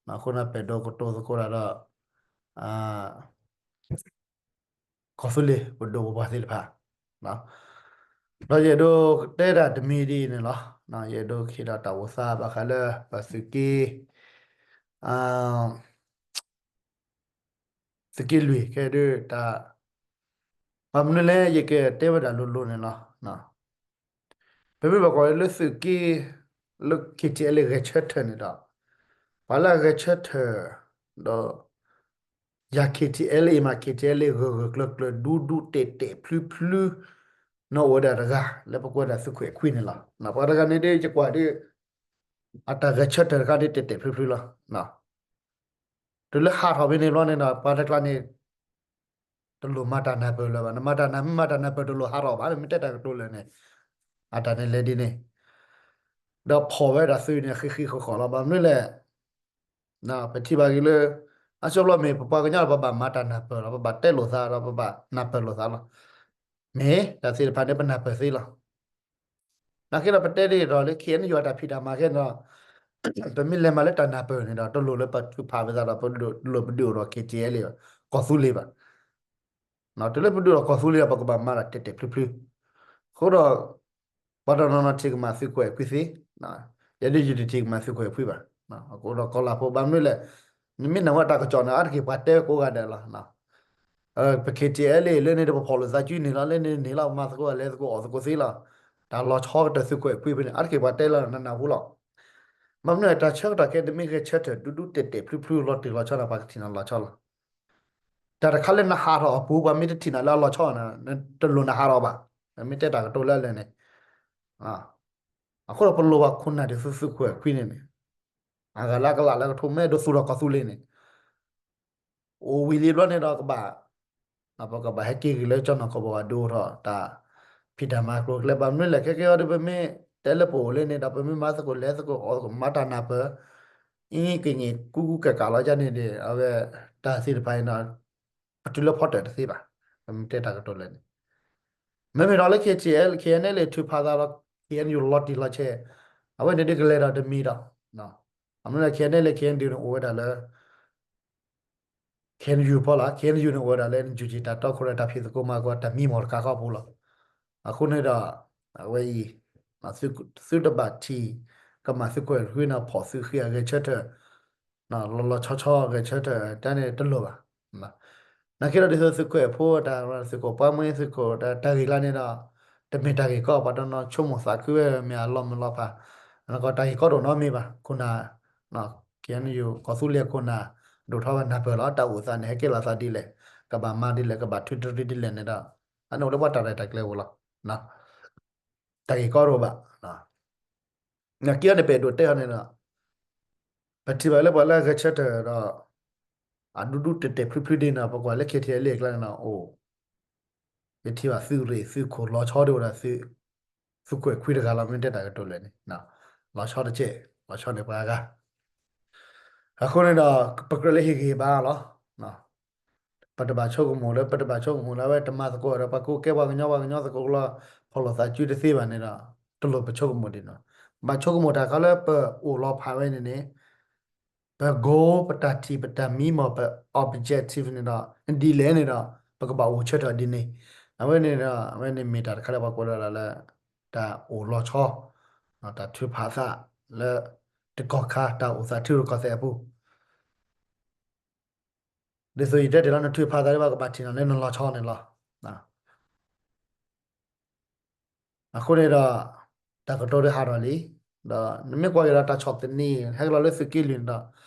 အဃိန့ၣ် ပအဲၣ်ဒိးကတိၤသကိးတၢ်ဒီး ကီၢ်သူလ့ၤပဒိၣ်ပပှၢ်သ့ၣ်တဖၣ်, ဒီးယအဲၣ်ဒိးတဲတၢ်တမံၤဒ်အံၤန့ၣ်လီၤ. ယအဲၣ်ဒိးကဟ့ၣ်ဒီးတၢ်အိၣ်သးဘၣ်ဃးလၢပသုးက့ သုးက့လွံၢ်ခဲဒၣ်တၢ်, ဘၣ်မနုၤလဲၣ် ယကတဲဝဲဒၣ်လိၤလိၤန့ၣ်လီၤ. ပမ့ၢ်ဘၣ်ကွၢ်လၢသုးက့ လၢ KTLA ဂဲၤဆၢထၢၣ်န့ၣ်ဒီး ပှၤလၢအဂဲၤဆၢထၢၣ်ဒီး ယၤ KTLA မး KTLA ဂၢၢ်ဂၢၢ်ကျၢၤကျၢၤ ဒူဒူတဲာ်တဲာ်ဖျုဖျု နီၢ်အိၣ်ဝဲဒၣ်တဂၤ လၢပကွၢ်ဒၣ်သုးခိၣ်အဲၣ်ခွံန့ၣ်လီၤ. ပှၤတဂၤန့ၣ်ဒ်ယကွၢ်ဒ် အတၢ်ဂဲၤဆၢထၢၣ်တခါဒ်တဲာ်တဲာ်ဖျုဖျုလီၤ. တုၤလၢဟးထီၣ်ဖဲန့ၣ်ဘျီန့ၣ်ဒီး ပှၤတကျါန့ၣ် တလိၣ်မၤတၢ်နၢ်ပၢၢ်လၢၤဘၣ်. နမၤတၢ်နၢ် မ့ၢ်မၤတၢ်နၢ်ပၢၢ်တလိၣ်ဟးထီၣ်ဘၣ် မ့ၢ်တဲတၢ်ကတိၤလၢာ်န့ၣ် အတၢ်န့ၣ်လဲၤဒ်န့ၣ် ဒီးဖီၣ်ဝဲဒၣ်သုးန့ၣ် ဃံဃံဃီဃီလီၤ. ဘၣ်မနုၤလဲၣ် ပထံၣ်ဘၣ်က့ၤလၢ အဆၢဖျီမ့ၢ် ပပှၤကညီလၢပဘၣ်မၤတၢ်နၢ်ပၢၢ်လီၤ ပဘၣ်တဲလိာ်သးဒီး ပဘၣ်နၢ်ပၢၢ်လိာ်သးလီၤ. မ့ၢ်တၢ်သ့ၣ်တဖၣ်န့ၣ် ပနၢ်ပၢၢ်သ့လီၤ. နာ်က့ဒီးပတဲဒ်သိးလၢ KNU အတၢ်ဖံးတၢ်မၤခဲန့ၣ်ဒီး ပမ့ၢ်လဲၤမၤလၢတၢ်နၢ်ပၢၢ်န့ၣ်ဒီး တလိၣ်လၢပထုးဖးဝဲသးဒီး တလိၣ်ပဒုးအိၣ်ဒီး KTLA ကီၢ်သူလ့ၤဘၣ်. တုၤလၢပဒုးအိၣ်ဒီးကီၢ်သူလ့ၤဒီး ပကဘၣ်မၤတၢ်တဲာ်တဲာ်ဖျုဖျု. အဃိဒီး ပှၤတနီၤနီၤထံၣ်ကမၣ်သုးခိၣ်အဲၣ်ခွံသ့, ယဲဒၣ်ယတထံၣ်ကမၣ်သုးခိၣ်အဲၣ်ခွံဘၣ်. အဃိဒီးကီၢ်လၤဖိဘၣ်မနုၤလဲၣ်, နမ့ၢ်နၢ်ဟူတၢ်ကစီၣ်န့ၣ် အါတက့ၢ်ပှၤတဲကိးဂၤဒဲးလီၤ. ပ K T L A လၢန့ၣ်ဒီး ပဖီၣ်လိာ်သးစုန့ၣ်လီၤ, လၢန့ၣ်န့ၣ်လီၤ, ပမၤသကိးအလဲၤသကိးအီၣ်သကိးသ့လီၤ. တၢ်လီၤဆီကတၢၢ်သုးခိၣ်အဲၣ်ခွံဖဲန့ၣ် အါတက့ၢ်ပှၤတဲလီၤနးနးဟူလီၤ. ဘၣ်မနုၤတၢ်ဆၢကတီၢ်ခဲအံၤ နမ့ၢ်ဂဲၤဆၢထၢၣ်ဒူဒူတဲာ်တဲာ်ဖျုဖျု လီၤတံၢ်လီၤဆီန့ၣ် ပှၤကထံၣ်နၤလီၤဆီလီၤ. တၢ်တခါလၢနဟးထီၣ်အပူၤ ပှၤမ့ၢ်တထံၣ်နၤလၢအလီၤဆီန့ၣ် တလိၣ်နဟးထီၣ်ဘၣ်. နမ့ၢ်တဲတၢ်ကတိၤလၢအလဲၣ်န့ၣ် အဃိဒီးပလိၣ်ဘၣ်ခိၣ်နၢ်ဒ်သိးသုးခိၣ်အဲၣ်ခွံန့ၣ်န့ၣ် အဂၤလၢအကလးလၢကထိ မ့ၢ်အဲၣ်ဒိးသူၣ်ထီၣ်ကီၢ်သူလ့ၤန့ၣ် အိၣ်ဝံၤလံဘျီန့ၣ်ဒီးကဘၣ် ပကဘၣ်ဟဲက့ၤဂ့ၤလၢကၠီၣ်နီၢ်ကီၢ်ပူၤ ဘၣ်ဒိထီၣ်တၢ်ဖံးတၢ်မၤကျိၤကျဲ ဘၣ်မနုၤလဲၣ် ခဲကဲအံၤဒီး ပမ့ၢ်တဲလၢပအိၣ်လၢန့ၣ်ဒီး ပမ့ၢ်မၤသကိးလဲၤသကိးအီၣ်သကိး မၤတၢ်နၢ်ပၢၢ် အံၤက့ၤန့ၣ် ကူကူကးကးလီၤယါန့ၣ်ဒီး အဝဲတၢ်သ့ၣ်တဖၣ်အံၤဒီး ပတုၤလၢဖီတၢၣ်တသ့ဘၣ်. ပမ့ၢ်တဲတၢ်ကတိၤလၢန့ၣ် မ့မ့ၢ်ဒီးလၢ K T L K N L ထုးဖးသးဒီး K N U လီၤတံၢ်လီၤဆဲး အဝဲန့ၣ်ဒ်ကလဲၤဒီးတမံၤဒီး အမ့ၢ်လၢ K N L K N D န့ၣ်အိၣ်ဝဲဒၣ်လၢ K N U ဖီလာ် K N U န့ၣ်အိၣ်ဝဲဒၣ်လၢ NUG တၢ်တီခိၣ်ရိၣ်တၢ်ဖံးသကိးမၤသကိးတၢ်မံမီၢ်တခါဃီပူၤလီၤ. အဃိန့ၣ်ဒီး အဝဲအံၤ သုတဘၣ်ထံၣ် ကမၣ်သုးခိၣ်အဲၣ်ခွံန့ၣ် ဖီၣ်သုးဃ့အဂဲၤဆၢထၢၣ် လီၤလီၤဆီဆီဂဲၤဆၢထၢၣ် တၢ်န့ၣ်တလိၣ်ဘၣ်. နာ်က့ဒီးဒ်သိးသုးခိၣ်အဲၣ်ဖိတၢ် သုးခိၣ်ပှၢ်မှံ သုးခိၣ်တၢ်ဂ့ၢ်ကျါန့ၣ်ဒီး တမ့ၢ်တၢ်ဂ့ၢ်ကီ ပှၤတနီၤဆိကမိၣ်သးခုဝဲမ့ၢ်အလီၤမုၢ်လီၤဖး နကီးတၢ်ဂ့ၢ်ကီတအိၣ်နီတမံၤဘၣ်. ခိၣ်နၢ် ကီၢ်သူလ့ၤခိၣ်နၢ် ဒိၣ်ထီၣ်ဝဲနၢ်ပၢၢ်လီၤ တၢ်အိၣ်သးန့ၣ် ဟဲကဲလီၤသးဒ်လဲၣ် ကဘၣ်မၤဒ်လဲၣ် ကဘၣ်ထုးတရံးဒ်လဲၣ်န့ၣ်ဒီး အန့ၣ်အိၣ်လၢပှၤတၢ်ရဲၣ်တၢ်ကျဲၤပူၤလီၤ. တၢ်ဂ့ၢ်ကီတအိၣ်ဘၣ်. နာ်က့အီၤန့ၣ် ပအဲၣ်ဒိးတဲအီၤန့ၣ်ဒီး ပထံၣ်ဘၣ်လၢပှၤလၢအဂဲၤဆၢထၢၣ်ဒီး အဒူဒူတဲာ်တဲာ်ဖျုဖျုဒ်န့ၣ် ပကွၢ်လၢ K T L A အကျါန့ၣ်ဒီး အိၣ် ယထံၣ်ဘၣ်သုးရ့ၣ်သုးခိၣ်လီၤဆီဒ်ဝဲဒၣ် သုးခိၣ်အဲၣ်ခွံတဂၤလီၤ မ့ၢ်တဲတၢ်ကတိၤလဲၣ်န့ၣ် လီၤဆီတကဲး လီၤဆီန့ၣ်ပှၤဂၤ အဃိန့ၣ်ဒီး ပကြၢးလၢဟ့ၣ်ဂ့ၤဘၣ်လီၤ. ပတဘၣ်ဆိကမိၣ်လၢ ပတဘၣ်ဆိကမိၣ်လၢအဝဲတမၤသကိးဒီး ပှၤကိးကဲပှၤကညီ ပှၤကညီသကိးလီၤ ဖီၣ်လိာ်သးစုတသ့ဘၣ်န့ၣ်ဒီး တလိၣ်ပဆိကမိၣ်ဒ်န့ၣ်. ဘၣ်ဆိကမိၣ်တၢ်ခါလၢပအိၣ်လီၤဖးဝဲန့ၣ်န့ၣ် ပ goal ပတၢ်ထံၣ် ပတၢ်မံမီၢ် ပ objective န့ၣ်ဒီး ဒ်လဲၣ်န့ၣ်ဒီး ပကဘၣ်အိၣ်ဆၢထၢၣ်ဒ်န့ၣ်. အဝဲန့ၣ်ဒီး အဝဲန့ၣ်မ့ၢ်တၢ်တခါလၢပှၤကိးလီၤလၢ တၢ်အိၣ်လီၤဆီ တၢ်ထုးဖးသးလၢ တကီၢ်ခါ တၢ်အိၣ်သးထုးတကီၢ်သဲးအပူၤ ဒ်သိးယတဲတ့ၢ်လီၤ နထုးဖးသးဒ်ဘၣ်ကဘၣ်ထံၣ်နီၤလၢနလီၤဆီန့ၣ်လီၤ. အဃိန့ၣ်ဒီး တၢ်ကတိၤဒ်ဟးထီၣ်လံ, ဒီးနမ့ၢ်ကွၢ်က့ၤဒီးတၢ်ဆီၣ်သနံး ဟဲက့ၤလီၤလၢသုးက့လွံၢ်န့ၣ်ဒီး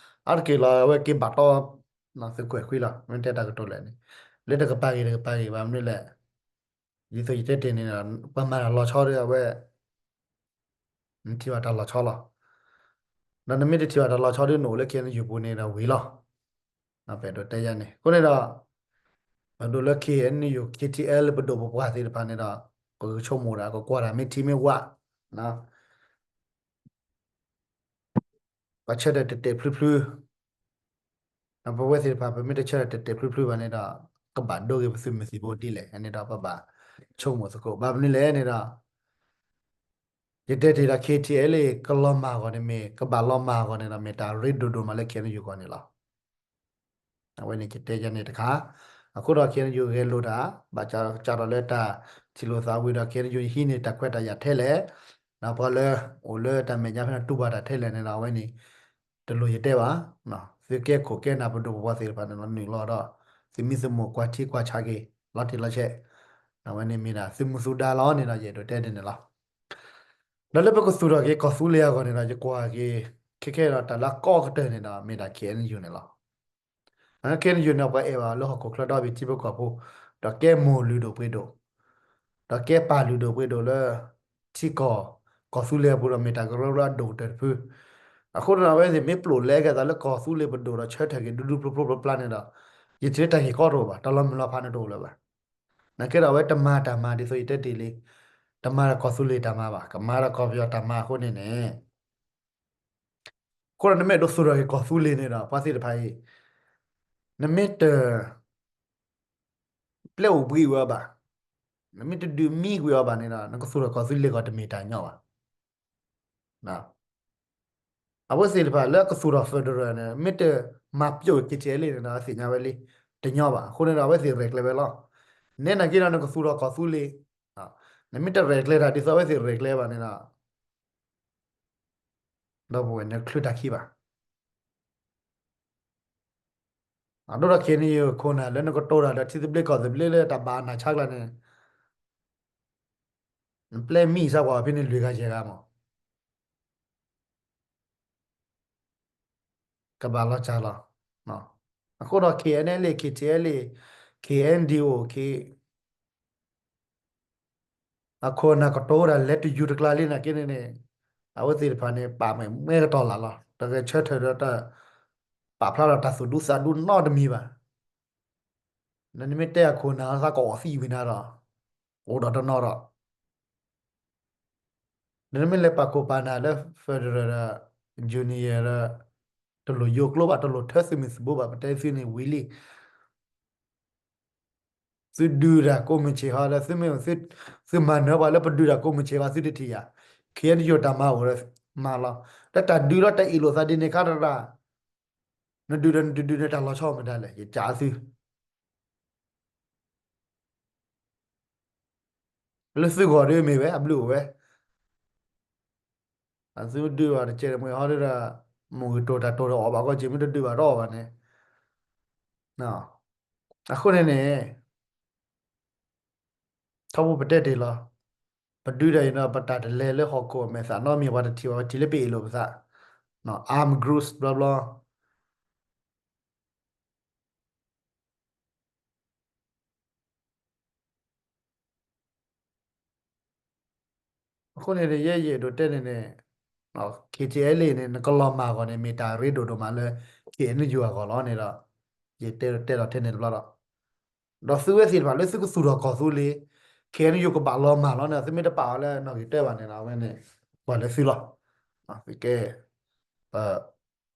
အါတက့ၢ်လီၤ အဝဲက့ၤဘၣ်တီ သုးခိၣ်အဲၣ်ခွံလီၤ. မ့ၢ်တဲတၢ်ကတိၤလဲၣ်န့ၣ် လၢတကပၤဂ့ၤတကပၤဂ့ၤဘၣ်မနုၤလဲၣ် ဒ်သိးယတဲတ့ၢ်န့ၣ်ဒီး ပှၤမၤတၢ်လီၤဆီဒီးအဝဲ နထံၣ်ဘၣ်တၢ်လီၤဆီလီၤ. ဒီးနမ့ၢ်တထံၣ်ဘၣ်တၢ်လီၤဆီဒီး နအိၣ်လၢ K N U ပူၤန့ၣ်ဒီးဝံၤလီၤ. ပအဲၣ်ဒိးတဲယၤန့ၣ် အဃိန့ၣ်ဒီး ပဒိၣ်လၢ K N U K T L ပဒိၣ်ပပှၢ်သ့ၣ်တဖၣ်န့ၣ်ဒီး ပကဆိကမိၣ်ဒၣ် ကကွၢ်တၢ်မ့ၢ်ထံမ့ၢ်ဝး ပဆၢထၢၣ်တဲာ်တဲာ်ဖျုဖျု ပဝဲသ့ၣ်တဖၣ် ပမ့ၢ်တဆၢထၢၣ်တဲာ်တဲာ်ဖျုဖျုဘၣ်န့ၣ်ဒီး ကဘၣ်ဒိဂ့ၤပသုးမုၢ်သံၣ်ဘိဒ်လဲၣ်န့ၣ်ဒီး ပဘၣ်ဆိကမိၣ်သကိး ဘၣ်မနုၤလဲၣ်န့ၣ်ဒီး ယတဲတ့ၢ်ဒီး K T L ကလီၤမၢ်အဂီၢ်န့ၣ်မ့ၢ် ကဘၣ်လီၤမၢ်အဂီၢ်န့ၣ်ဒီး မ့ၢ်တၢ်ရ့ဒိၣ်ဒိၣ်မးလၢ K N U အဂီၢ်န့ၣ်လီၤ. အဝဲန့ၣ်ယတဲယၤန့ၣ်တခါ, အဃိဒီး K N U ဂဲၤလိာ်တၢ် ဘၣ်ကၢ်ထီၣ်လၢတၢ်ထံၣ်လိာ်သးဝံၤဒီး K N U ဟံးန့ၢ်တၢ်ခွဲးတၢ်ယာ်ထဲလဲၣ်, ဒီးပှၤလၢအိၣ်လၢတၢ်မဲာ်ညါဖဲန့ၣ် တူၢ်ဘၣ်တၢ်ထဲလဲၣ်န့ၣ်ဒီး အဝဲန့ၣ် တလိၣ်ယတဲဘၣ်, သုကဲခိၣ်ကဲနၢ်ပဒိၣ်ပပှၢ်သ့ၣ်တဖၣ်န့ၣ်လီၤ နုာ်လီၤဒီး သုမံသမိးကွၢ်ထံကွၢ်ဆးက့ၤ လီၤတံၢ်လီၤဆဲး, အဝဲန့ၣ်မ့ၢ်ဒၣ်သုးမုၢ်သူဒါလီၤန့ၣ်ဒီး ယအဲၣ်ဒိးတဲဒ်န့ၣ်လီၤ. ဒီးလၢပကသူၣ်ထီၣ်က့ၤကီၢ်သူလ့ၤအဂီၢ်န့ၣ်ဒီး ယကွၢ်က့ၤ ခဲခဲဒီးတၢ်လၢအကီကတၢၢ်န့ၣ်ဒီး မ့ၢ်ဒၣ် K N U န့ၣ်လီၤ. K N U န့ၣ် ပှၤအဲၣ်ဘၣ်လၢဟီၣ်ခိၣ်ချၢဒီဘ့ၣ်ထံဖိကီၢ်ဖိ, ဒီးကဲမိၢ်လုၢ်ဒိၣ်ပှ့ၤဒိၣ်, ဒီးကဲပၢ်လုၢ်ဒိၣ်ပှ့ၤဒိၣ်လၢ ထံကီၢ် ကီၢ်သူလ့ၤအပူၤဒီး မ့ၢ်တၢ်ကရၢကရိအဒိၣ်ကတၢၢ်တဖု. အဃိန့ၣ်ဒီး အဝဲသ့ၣ်မ့ၢ်ပျိာ်လဲက့ၤသးလၢကီၢ်သူလ့ၤပဒိၣ်ဒီး ဆၢထၢၣ်က့ၤဒူဒူဖျိဖျိဖျါဖျါန့ၣ်ဒီး ယထံၣ်လၢတၢ်ဂ့ၢ်ကီတအိၣ်ဘၣ်, တၢ်လီၤမုၢ်လီၤဖးန့ၣ်တအိၣ်လၢၤဘၣ်. နာ်က့ဒီး အဝဲတမၤတၢ်မၤဒ်သိးယတဲတ့ၢ်လံ, တမၤဒီးကီၢ်သူလ့ၤတၢ်မၤဘၣ်, ကမၤဒီးကီၢ်ပယီၤတၢ်မၤအဃိန့ၣ်န့ၣ် အဃိဒီးနမ့ၢ်ဒိးသူၣ်ထီၣ်က့ၤကီၢ်သူလ့ၤန့ၣ်ဒီး ပှၤသ့ၣ်တဖၣ်အံၤ နမ့ၢ်တ ပျဲအိၣ်ဘှံးကွံာ်အီၤဘၣ်, နမ့ၢ်တဒုးမံကွံာ်အီၤဘၣ်န့ၣ်ဒီး နကသူၣ်ထီၣ်ကီၢ်သူလ့ၤကီးတမ့ၢ်တၢ်ညီဘၣ်. အဝဲသ့ၣ်တဖၣ်လၢကသူၣ်ထီၣ် federal န့ၣ် မ့ၢ်တမၤပျိာ်က့ၤ K T L န့ၣ်ဒီး အသ့ၣ်ညါဝဲလံ, တညီဘၣ်. အဃိန့ၣ်ဒီး အဝဲသ့ၣ်ရဲၣ်ကျဲၤဝဲလီၤ. နဲနာ်က့ဒီး နကသူၣ်ထီၣ်ကီၢ်သူလ့ၤ, နမ့ၢ်တရဲၣ်ကျဲၤတၢ်ဒ်သိးအဝဲသ့ၣ်ရဲၣ်ကျဲၤဘၣ်န့ၣ်ဒီး ဒီပုၢ်ဝဲၢ်န့ၣ် ချုးတၢ်ခံဘၣ်. အဒိဒီး KNU ခိၣ်နၢ်လၢနကတိၤတၢ်ဒီးထံသဘျ့ကီၢ်သဘျ့လၢတၢ်ဘၣ်အနၢ်ဆါကျါန့ၣ် နပျဲမံၣ်စၢ်ကွၢ်ဖဲန့ၣ်လွံၢ်ဂၤယဲၢ်ဂၤမး ကဘၣ်လီၤစၢ်လီၤ. အဃိဒီး KNLA KTLA KNDO အခိၣ်နၢ်ကတိၤတၢ်လဲၤတယူၤတကျါလံနာ်က့န့ၣ်န့ၣ် အဝဲသ့ၣ်တဖၣ်န့ၣ် ပာ်မ့ၢ်မဲကတီၢ်လၢ်လီၤ. တဂဲၤဆၢထၢၣ်ဒီးတၢ် ပာ်ဖျါထီၣ်တၢ်သူၣ်ဒူသးဒူနီတမံၤဘၣ်. နမ့ၢ်တဲအခိၣ်နၢ်သးကအီၣ်သံဝံၤနၤဒီး အိၣ်ဒီးတနီၤဒီး နမ့ၢ်လဲၤပာ်ခိၣ်ပာ်နၢ်လၢ federal ဒီး junior ဒီး တလိၣ်ယိၤကျိဘၣ် တလိၣ်ထၢသုးမုၢ်သံၣ်ဘိဘၣ် ပတဲသုန့ၣ်ဝံၤလံ. သုဒုးတၢ်ကိးမုၢ်ဆ့ၣ်ဟီဒီး သုမ့ၢ် သုမၤနၢၤပှၤလၢပဒုးတၢ်ကိးမုၢ်ဆ့ၣ်ဘၣ် သုတထံၣ်ယၤ KNU တၢ်မၤအိၣ်ဒီးမၤလီၤ. ဒီးတၢ်ဒုးလီၤတၢ်အ့ၣ်လိာ်သးဒ်န့ၣ်ခါတရၣ် နဒုးဒီးနတဒုးန့ၣ်တၢ်လီၤဆီမ့ၢ်ဒ်လဲၣ် ယကးသု လၢသုဂီၢ်ဒီးမ့ၢ်ဝဲ အဘျုးအိၣ်ဝဲ. သုဒုးဘၣ်တကဲးတမှဲၤဟီဒီး မိၢ်ဂ့ၤတိၢ်တၢ်တိၢ်ဒီးအီၣ်ဘၣ်ကီၢ်စ့ၢ် မ့ၢ်တဒုးဘၣ်တအီၣ်ဘၣ်န့ၣ် အဃိန့ၣ်န့ၣ် ထီဘိပတဲတ့ၢ်လီၤ. ပဒုးတၢ်အံၤဒီး ပတၢ်တလဲၤလၢဟီၣ်ခိၣ်အမဲာ်သၣ်နီတမံၤ ပှၤတထံၣ်ဘၣ် ပထံၣ်လၢပအ့ၣ်လိာ်ပသး armed groups ဘျီဘျီ အဃိန့ၣ် ယဲယအဲၣ်ဒိးတဲန့ၣ်န့ၣ် KTLA န့ၣ် နကလီၤမၢ်အဂီၢ်န့ၣ် မ့ၢ်တၢ်ရ့ဒိၣ်ဒိၣ်မးလၢ KNU အဂီၢ်လီၤန့ၣ်ဒီး ယတဲတဲလီၤထဲန့ၣ်တဘျီဒီး ဒီးသုဝဲသ့ၣ်တဖၣ်လၢသုကသူၣ်ထီၣ်ကီၢ်သူလ့ၤ KNU ကဘၣ်လီၤမၢ်လီၤန့ၣ် သုမ့ၢ်တပာ်အီၤလၢနီၣ်ဂံၢ်တၢဘၣ်န့ၣ်ဒီး အဝဲန့ၣ် ကွၢ်လၢသုလီၤ. သုကဲ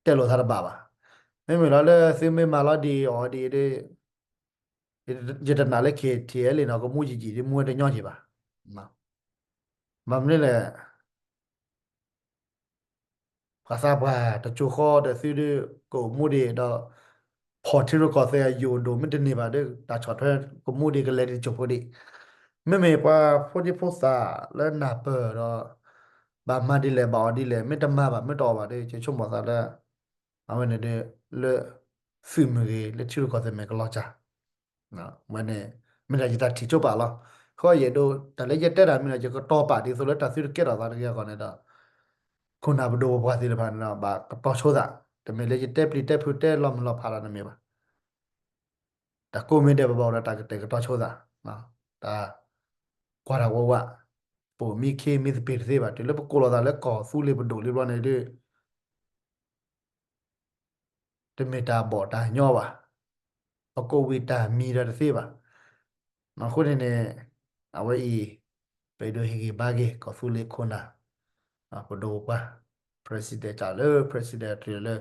တဲလိာ်သးတဘၣ်ဘၣ်. မ့မ့ၢ်လီၤလၢသုမ့ၢ်မၤလီၤဒ်အံၤအီၤဒ်အံၤဒီး ယတနာ်လၢ KTLA န့ၣ် ကမူယံာ်ယံာ်ဒ်မူဝဲတညီက့ၤဘၣ်. ဘၣ်မနုၤလဲၣ် ပှၤသးပှၢ်တစိၤဃီဒီးသုဒုးကအိၣ်မူဒံးဒီး ဖီၣ်ထံရူၢ်ကီၢ်သဲးအယိာ်ဒိၣ်မ့ၢ်တန့ၢ်ဘၣ်ဒီး တၢ်ဆီၣ်ထွဲကမူဒံးကလဲၤဒံးတစိၢ်ဖိဒံး. မ့မ့ၢ်ပှၤဖိဒံဖိသၣ်လၢနၢ်ပၢၢ်ဒီး ဘၣ်မၤဒ်လဲၣ်ဘၣ်အီၤဒ်လဲၣ် မ့ၢ်တမၤဘၣ်မ့ၢ်တအီၣ်ဘၣ်ဒီး ယဆိကမိၣ်သးလၢ အဝဲန့ၣ်ဒီး လၢ သုးမ့ၢ်ဂ့ၤ လၢထံရူၢ်ကီၢ်သဲးမ့ၢ်ကလီၤစၢ် ဝဲန့ၣ် မ့ၢ်ဒၣ်ယတၢ်ထံၣ်ကၠိပာ်လီၤ. ဃိယအဲၣ်ဒိး တၢ်လၢယတဲတၢ်မ့ၢ်ဒီး ယကတီၤပာ်ဒ်သိးလၢတၢ်သုတကဲထီၣ်သးတဂ့ၤအဂီၢ်န့ၣ်ဒီး ခိၣ်နၢ်ပဒိၣ်ပပှၢ်သ့ၣ်တဖၣ်န့ၣ်ဒီး ဘၣ်ကတီၤဆိသး, တမ့ၢ်လၢယတဲပျံၤတဲဖုးတဲလီၤမုၢ်လီၤဖးဒီးတမ့ၢ်ဘၣ်. တၢ်ကိးမံၤဒဲးပဘၣ်အိၣ်ဒီးတၢ်ကတဲာ်ကတီၤဆိသး, တၢ်ကွၢ်တၢ်ဝးဝး, ပအိၣ်မံခ့မံသပ့ၤတသ့ဘၣ်, တုၤလၢပကိးလီၤသးလၢကီၢ်သူလ့ၤပဒိၣ်လံဘျီန့ၣ်ဒီး တမ့ၢ်တၢ်ဘီၣ်တၢ်ညီဘၣ်, ပကိးဝံၤတၢ်မံၤဒီးတသ့ဘၣ်. အဃိန့ၣ်န့ၣ် အဝဲအံၤ ပအဲၣ်ဒိးဟ့ၣ်ဂံၢ်ဘါက့ၤ ကီၢ်သူလ့ၤခိၣ်နၢ် ပဒိၣ်ပပှၢ် president ကလၢ president တုၤလၢ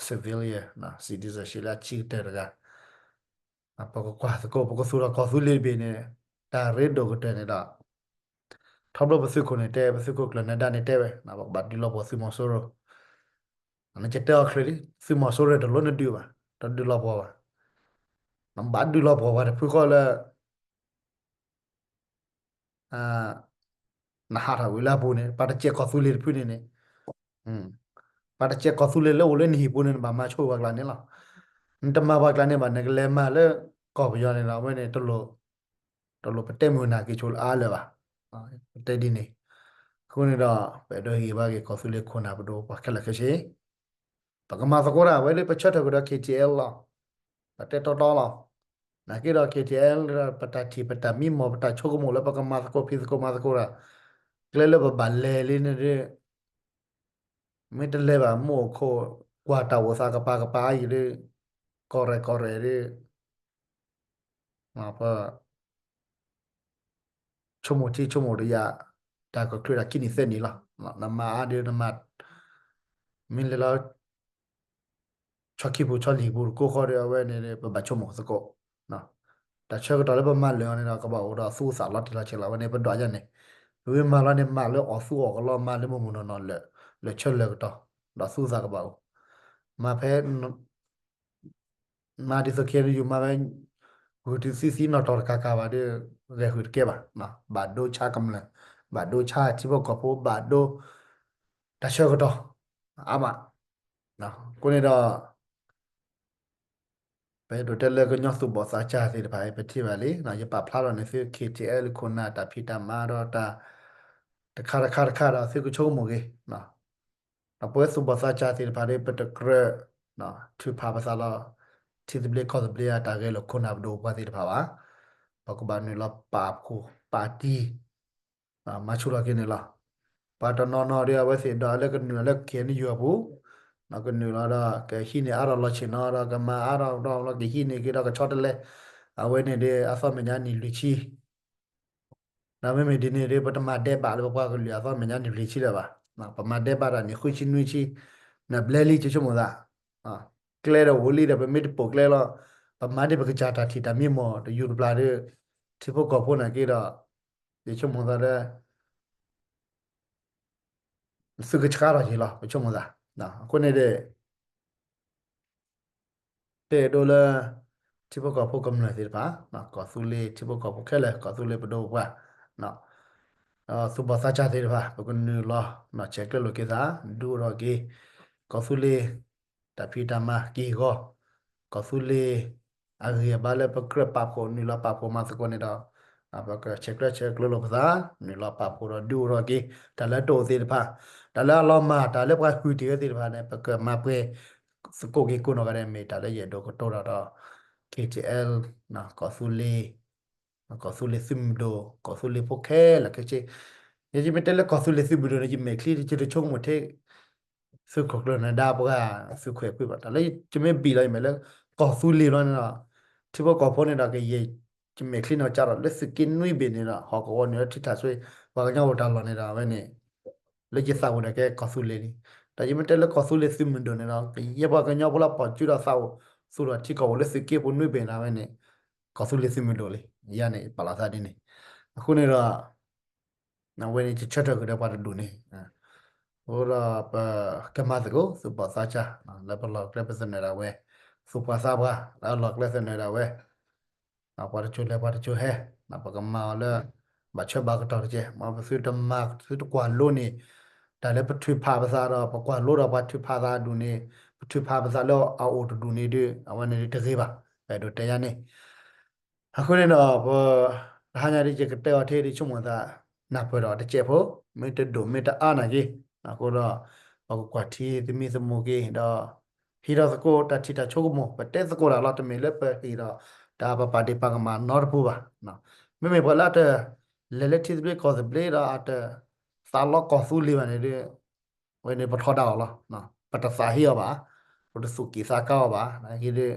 civilian citizenship လၢအဆံးကတၢၢ်တဂၤ ပကကွၢ်သကိး ပကသူၣ်ထီၣ်ကီၢ်သူလ့ၤတဘ့ၣ်န့ၣ် တၢ်ရ့ဒိၣ်ကတၢၢ်န့ၣ်ဒီး ထီဘိပသုးခိၣ်န့ၣ်တဲ ပသုးခိၣ်ကျၢၢ်နၢၤဒါန့ၣ်တဲဝဲ ပကဘၣ်ဒုးလီၤပှီၢ်သုးမီၤစိရိၤ, နကတဲအီၤချ့လံ သုးမီၤစိရိၤတလိၣ်နဒုးဘၣ်, တဒုးလီၤပှီၢ်ဘၣ်, နဘၣ်ဒုးလီၤပှီၢ်ပှၤတဖုဃီလၢ နဟးထီၣ်ဝံၤလၢအပူၤန့ၣ် ပှၤတစဲးကီၢ်သူလ့ၤတဖုန့ၣ်န့ၣ်, ပှၤတစဲးကီၢ်သူလ့ၤလၢအိၣ်လၢနဟံၣ်ပူၤန့ၣ် နဘၣ်မၤဆိပှၤကျါန့ၣ်လီၤ. နတမၤပှၤကျါန့ၣ်ဘၣ် နကလဲၤမၤလၢကီၢ်ပယီၤန့ၣ်ဒီး အဝဲန့ၣ် တလိၣ်ပတဲမုာ်နၤက့ၤဆိလၢအါလၢၤဘၣ်. ပတဲဒ်န့ၣ်, အဃိန့ၣ်ဒီး ပအဲၣ်ဒိးဟ့ၣ်ဂံၢ်ဘါက့ၤကီၢ်သူလ့ၤခိၣ်နၢ်ပဒိၣ်ပပှၢ်ခဲလၢာ်ခဲဆ့ ပကမၤသကိးတၢ်ဝဲလၢပဆၢထၢၣ်ကဒီး KTLA လီၤ. ပတဲတီတီလီၤ. နာ်က့ဒီး KTLA ပတၢ်ထံၣ်ပတၢ်မံမီၢ်ပတၢ်ဆိကမိၣ်လၢပကမၤသကိးဖံးသကိးမၤသကိးတၢ် ကျဲလၢပဘၣ်လဲၤလံန့ၣ်ဒီး မ့ၢ်တလဲၤဘၣ်မ့ၢ်အိၣ်ခိးကွၢ်တၢ်အိၣ်သးကပၤကပၤအံၤဒီး ကီၢ်ရဲၣ်ကီၢ်ရဲၣ်ဒီး ပ ဆိကမိၣ်ထံဆိကမိၣ်တယာ် တၢ်ကချုးတၢ်ခံနံၣ်သၢနံၣ်လီၤ. နမၤအါဒီးနမၤ မ့ၢ်လဲၤလီၤ ဆီခံပူၤဆီလံၤပူၤတကိးဃီဒီး အဝဲန့ၣ် ပဘၣ်ဆိကမိၣ်သကိး တၢ်ဆၢကတီၢ်လၢပမၤလၢာ်အီၤန့ၣ်ဒီး ကဘၣ်အိၣ်ဒီးသူၣ်သးလီၤတံၢ်လီၤဆဲးလီၤ. အဝဲန့ၣ် ပဒွးယၤန့ၣ် ပမ့ၢ်မၤလီၤန့ၣ် မၤလၢအီၣ်သူအီၣ်ကလီ မၤလၢမုၢ်မုၢ်နီၢ်နီၢ်လၢာ် လၢာ်ဆၢလၢာ်ကတီၢ် ဒီးသူၣ်သးကဘၣ်အိၣ် မၤဖဲ မၤဒ်သိး KNU မၤဝဲ ဂုာ်တုၤသံသံနီၢ်တီၢ်တကးကးဘၣ်ဒီး ဂဲၤဃုာ်တကဲဘၣ်. ဘၣ်ဒိဆါကမျၢၢ်, ဘၣ်ဒိဆါထံဖိကီၢ်ဖိ, ဘၣ်ဒိတၢ်ဆၢကတီၢ် အါမး. အဃိန့ၣ်ဒီး ပအဲၣ်ဒိးတဲလၢကညီသူၣ်ဘီၣ်သးစၢ်သ့ၣ်တဖၣ် ပထံၣ်ဘၣ်လံ, ယပာ်ဖျါထီၣ်န့ၢ်သု ခ့ၣ်ထံၣ်အဲလ် ခိၣ်နၢ်တၢ်ဖံးတၢ်မၤဒီးတၢ် တခါတခါတခါဒီးသုကဆိကမိၣ်ဂ့ၤ, ဒီးပဝဲသူၣ်ဘီၣ်သးစၢ်သ့ၣ်တဖၣ်ဒီး ပတကြၢးထုးဖးပသးလီၤ ထံသဘျ့ကီၢ်သဘျ့အတၢ်ဂဲၤလိာ်ခိၣ်နၢ်ပဒိၣ်ပှၤသ့ၣ်တဖၣ်ဘၣ်. ပကဘၣ်နုာ်လီၤပာ်ဖှိၣ်ပာ်တံၢ် မၤဆူၣ်ထီၣ်က့ၤန့ၣ်လီၤ. ပှၤတနီၤနီၤဒီးအဝဲသ့ၣ်ဒီးလၢကနုာ်လၢက့ၤနယူၤအပူၤ, ကနုာ်လီၤဒီး ကဟံးန့ၢ်အါထီၣ်လီၤဆ့ၣ်နီၤဒီး ကမၤအါထီၣ်ဒီး ကဟံးန့ၢ်က့ၤဒီးကဆီတလဲ, အဝဲန့ၣ်ဒီးအသီမဲာ်ညါနံၣ်လွံၢ်ဆံ ဒီးမ့မ့ၢ်ဒ်န့ၣ်ဒီး ပတမၤဒဲးဘးလၢပပှၤကလုာ်အသီမဲာ်ညါနံၣ်လွံၢ်ဆံလၢၤဘၣ်. ပမၤဒဲးဘးတၢ်န့ၣ် ဃုဆံနွံဆံ, နဘျဲလံ ယဆိကမိၣ်သး ကျဲဒီးအိၣ်လံဒီး ပမ့ၢ်တပိာ်ကျဲလီၤ, ပမၤဒ်ပကစၢ်တၢ်ထံၣ်တၢ်မံမီၢ်တယူၤတပျၢ်ဒီး ထံဖိကီၢ်ဖိနာ်က့ဒီး ယဆိကမိၣ်သးဒီး သုကဆှါထီၣ်က့ၤလီၤ ပဆိကမိၣ်သး. အဃိန့ၣ်ဒီး ပအဲၣ်ဒိးလၢ ထံဖိကီၢ်ဖိကမျၢၢ်သ့ၣ်တဖၣ်, ကီၢ်သူလ့ၤထံဖိကီၢ်ဖိခဲလၢာ်, ကီၢ်သူလ့ၤပဒိၣ်ပပှၢ်, သူၣ်ဘီၣ်သးစၢ်သ့ၣ်တဖၣ် ပကနုာ်လီၤ ဆဲးကျၢလိာ်က့ၤသး, ဒုးအိၣ်ထီၣ်က့ၤ ကီၢ်သူလ့ၤ တၢ်ဖံးတၢ်မၤက့ၢ်ဂီၤ, ကီၢ်သူလ့ၤ အဂံၢ်အဘါလၢပကြၢးပာ်ဖှိၣ် နုာ်လီၤပာ်ဖှိၣ်မၤသကိးန့ၣ်ဒီး ပကဆဲးကျၢဆဲးကျၢလိာ်ပသး, နုာ်လီၤပာ်ဖှိၣ်ဒီးဒုးအိၣ်ထီၣ်က့ၤ တၢ်လၢတအိၣ်သ့ၣ်တဖၣ်, တၢ်လၢအလီၤမၢ် တၢ်လၢပှၤဃုာ်တ့ၢ်ဝဲသ့ၣ်တဖၣ်န့ၣ် ပကမၤပှဲၤသကိးက့ၤကိးနီၢ်ဂၤဒဲး မ့ၢ်တၢ်လၢယအဲၣ်ဒိးကတိၤတၢ်ဒီး ခ့ၣ်ထံၣ်အဲလ် ကီၢ်သူလ့ၤ ကီၢ်သူလ့ၤသုးမုၢ်ဒိၣ် ကီၢ်သူလ့ၤဖိခဲလၢာ်ခဲဆ့, ယမ့ၢ်တဲလၢကီၢ်သူလ့ၤသုးမုၢ်ဒိၣ်န့ၣ် ယမဲာ်ချံယဆိကမိၣ်ထဲ သုးခိၣ်ကျၢၢ်နၢၤဒါပှၤ သုးခွဲးကွံာ်ဘၣ်, တၢ်လၢယမ့ၢ်ဘံၣ်လီၤယမဲာ်လၢ ကီၢ်သူလ့ၤလီၤန့ၣ်ဒီး ထံဖိကီၢ်ဖိန့ၣ်ဒီး ကယဲၢ် ယမဲာ်ချံန့ၣ်ကဒီး လၢသုးက့နွံဘ့ၣ်န့ၣ်ဒီး ဟီၣ်ကဝီၤနုာ်လၢထံထၣ်ဆွ့ ပှၤကညီအိၣ်တၢ်လီၢ်န့ၣ်ဒီး အဝဲန့ၣ် လၢယသးအိၣ်ဒီးကဲကီၢ်သူလ့ၤလံ. ဒီးယမ့ၢ်တဲလၢကီၢ်သူလ့ၤသုးမုၢ်ဒိၣ်န့ၣ်ဒီး ကယဲၢ်ပှၤကညီဖိလၢပိာ်စုဒီးသးအိၣ် သူၣ်ထီၣ်ထံကီၢ်အိၣ်လၢသုးက့ပူၤနွံဘ့ၣ်န့ၣ် အဝဲန့ၣ် ကီၢ်သူလ့ၤသုးမုၢ်ဒိၣ်လံ. ယၤန့ၣ် ယပာ်လီၤသးဒ်န့ၣ်. အဃိန့ၣ်ဒီး အဝဲန့ၣ် ယဆၢထၢၣ်ဃုာ်ဒီးပှၤတဒူၣ်န့ၣ် အဃိဒီးပကမၤသကိး သူၣ်ဘီၣ်သးစၢ် လၢပလီၢ်ကျဲပသနၢၣ်ဒၣ်ဝဲ, သူၣ်ပှၢ်သးပှၢ် လၢအလီၢ်ကျဲသနၢၣ်ဒၣ်ဝဲ, ပှၤတစိၤလဲၤပှၤတစိၤဟဲ, ပကမၤအီၤလၢ ဘၣ်ဆၢဘၣ်ကတီၢ်တက့ၢ်. မ်ပသုတမၤသုတကွၢ်လိန့ၣ် တၢ်လၢပထုးဖးပသးဒီး ပကွၢ်လိဒီးပှၤထုးဖးသးအဒူၣ်န့ၣ် ပထုးဖးပသးလၢအအိၣ်တဒူၣ်န့ၣ်ဒီး အဝဲန့ၣ်တဂ့ၤဘၣ်. ပအဲၣ်ဒိးတဲယၤန့ၣ် အဃိန့ၣ်ဒီး ပ တဟါညါဒ်ယကတဲအီၤထဲဒ်ဆိကမိၣ်သး နၢ်ပၢၢ်ဒီးတစဲးဖိ မ့ၢ်တဒိၣ်မ့ၢ်တအါနာ်က့ အဃိဒီး ပကကွၢ်ထံသမံသမိးက့ၤဒီး ဟ့ၣ်ထီၣ်သကိးတၢ်ထံၣ်တၢ်ဆိကမိၣ် ပတဲသကိးတၢ်လီၤ တမ့ၢ်လၢပဟ့ၣ်ဒီး တၢ်ပပာ်ဒ့ၣ်ပာ်ကမၣ်နီတပူၤဘၣ်. မ့မ့ၢ်ပှၤလၢအတ လဲၤလၢထံသဘျ့ကီၢ်သဘျ့ဒီးအတ သးလီကီၢ်သူလ့ၤဘၣ်န့ၣ်ဒီး အဝဲန့ၣ်ပထီဒါအီၤလီၤ. ပတသးဟ့အီၤဘၣ်, ပတသူၣ်က့ၣ်သးကါအီၤဘၣ်, နာ်က့ဒီး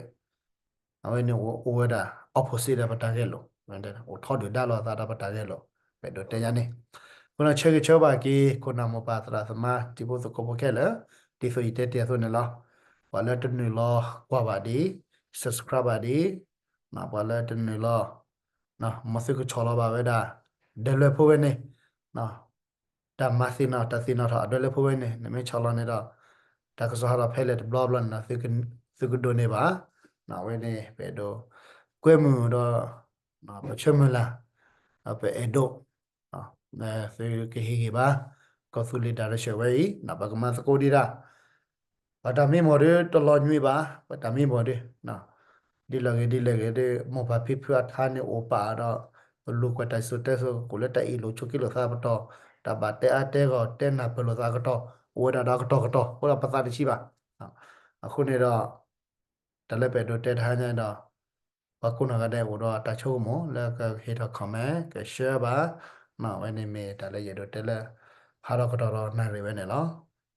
အဝဲန့ၣ်အိၣ်ဝဲဒၣ် opposite ဒီးပတၢ်ဂဲၤလိာ်, အိၣ်ထီဒုၣ်ဒါလိာ်သးဒီးပတၢ်ဂဲၤလိာ်, ပအဲၣ်ဒိးတဲယၤန့ၣ်. အဃိဒီးဆၢဂ့ၤဆၢဝါဘၣ်က့ၤ ခိၣ်နၢ်မိၢ်ပၢ်သရၣ်သမါ တံၤဖိသကိးဖိခဲလၢာ်, ဒ်သိးယတဲတ့ၢ်အသိးန့ၣ်လီၤ. ပှၤလၢတနုာ်လီၤကွၢ်ဘၣ်ဒံး subscribe ဘၣ်ဒံး, ပှၤလၢတနုာ်လီၤ မ်သုကဆီၣ်လီၤဘၣ်ဝဲဒၣ် ဒၢးလွဲဖိဝဲန့ၣ် တၢ်မၤသ့ၣ်နီၣ် တၢ်သ့ၣ်နီၣ်ထီၣ်အဒၢးလွဲဖိဝဲန့ၣ် နမ့ၢ်ဆီၣ်လီၤန့ၣ်ဒီး တၢ်ကစီၣ်ဟးထီၣ်ဖဲလဲၣ်တဘျီဘျီန့ၣ်ဒီး သုကဒိးန့ၢ်ဘၣ်. အဝဲန့ၣ် ပအဲၣ်ဒိး ကွဲမုာ်ဒီး ပဆၢမုၢ်လၢ် ပအဲၣ်ဒိး သုကဟ့ၣ်ဂံၢ်ဘါ ကီၢ်သူလ့ၤ direction ဝဲအံၤ ပကမၤသကိးဒံးဒၣ် ပတၢ်မံမီၢ်ဒီး တလီၤညွံးဘၣ် ပတၢ်မံမီၢ်ဒီး ဒ်လဲၣ်ဂ့ၤဒ်လဲၣ်ဂ့ၤဒီး မိၢ်ပၢ်ဖံဖုအထါန့ၣ်အိၣ်ပာ်ဒီး ပလူၤကွၢ်တၢ်စံၣ်စိၤတဲစိၤ ကကိးလၢတၢ်အ့ၣ်လိာ်ဆိးက့လိာ်သးပတီၢ် တၢ်ဘၣ်တဲအါတဲဂီၢ် တဲနၢ်ပၢၢ်လိာ်သးအကတီၢ် အိၣ်ဝဲဒၣ်ဒီးအကတီၢ်ကတီၢ် အဃိဒီးပသးတဆံးဘၣ်. အဃိန့ၣ်ဒီး တၢ်လၢပအဲၣ်ဒိးတဲတဟါညါဒီး ပှၤကိးနီၢ်ဂၤဒဲးအိၣ်ဒီးတၢ်ဆိကမိၣ်လၢကဟ့ၣ်ထီၣ် comment ကshareဘၣ်, အဝဲန့ၣ်မ့ၢ်တၢ်လၢယအဲၣ်ဒိးတဲလၢ ဟးထီၣ်ကတီၢ်ဒီးနၣ်ရံၣ်ဝဲန့ၣ်လီၤ.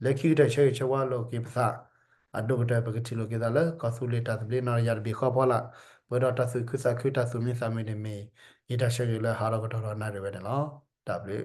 လၢခံကတၢၢ်ဆၢဂ့ၤဆၢဝါလိာ်က့ၤပသး အဒိၣ်ကတၢၢ် ပကထံၣ်လိာ်က့ၤသးလၢ ကီၢ်သူလ့ၤတၢ်သဘျ့နီၢ်တယၢ်တဘ့ၣ်ဃီဖီလာ် ပှဲၤဒီးတၢ်သူၣ်ခုသးခု တၢ်သူၣ်မံသးမုာ်န့ၣ်မ့ၢ် ယတၢ်ဆၢဂ့ၤလၢဟးထီၣ်ကတီၢ်ဒီးနၣ်ရံၣ်ဝဲန့ၣ်လီၤ. တၢ်ဘျုး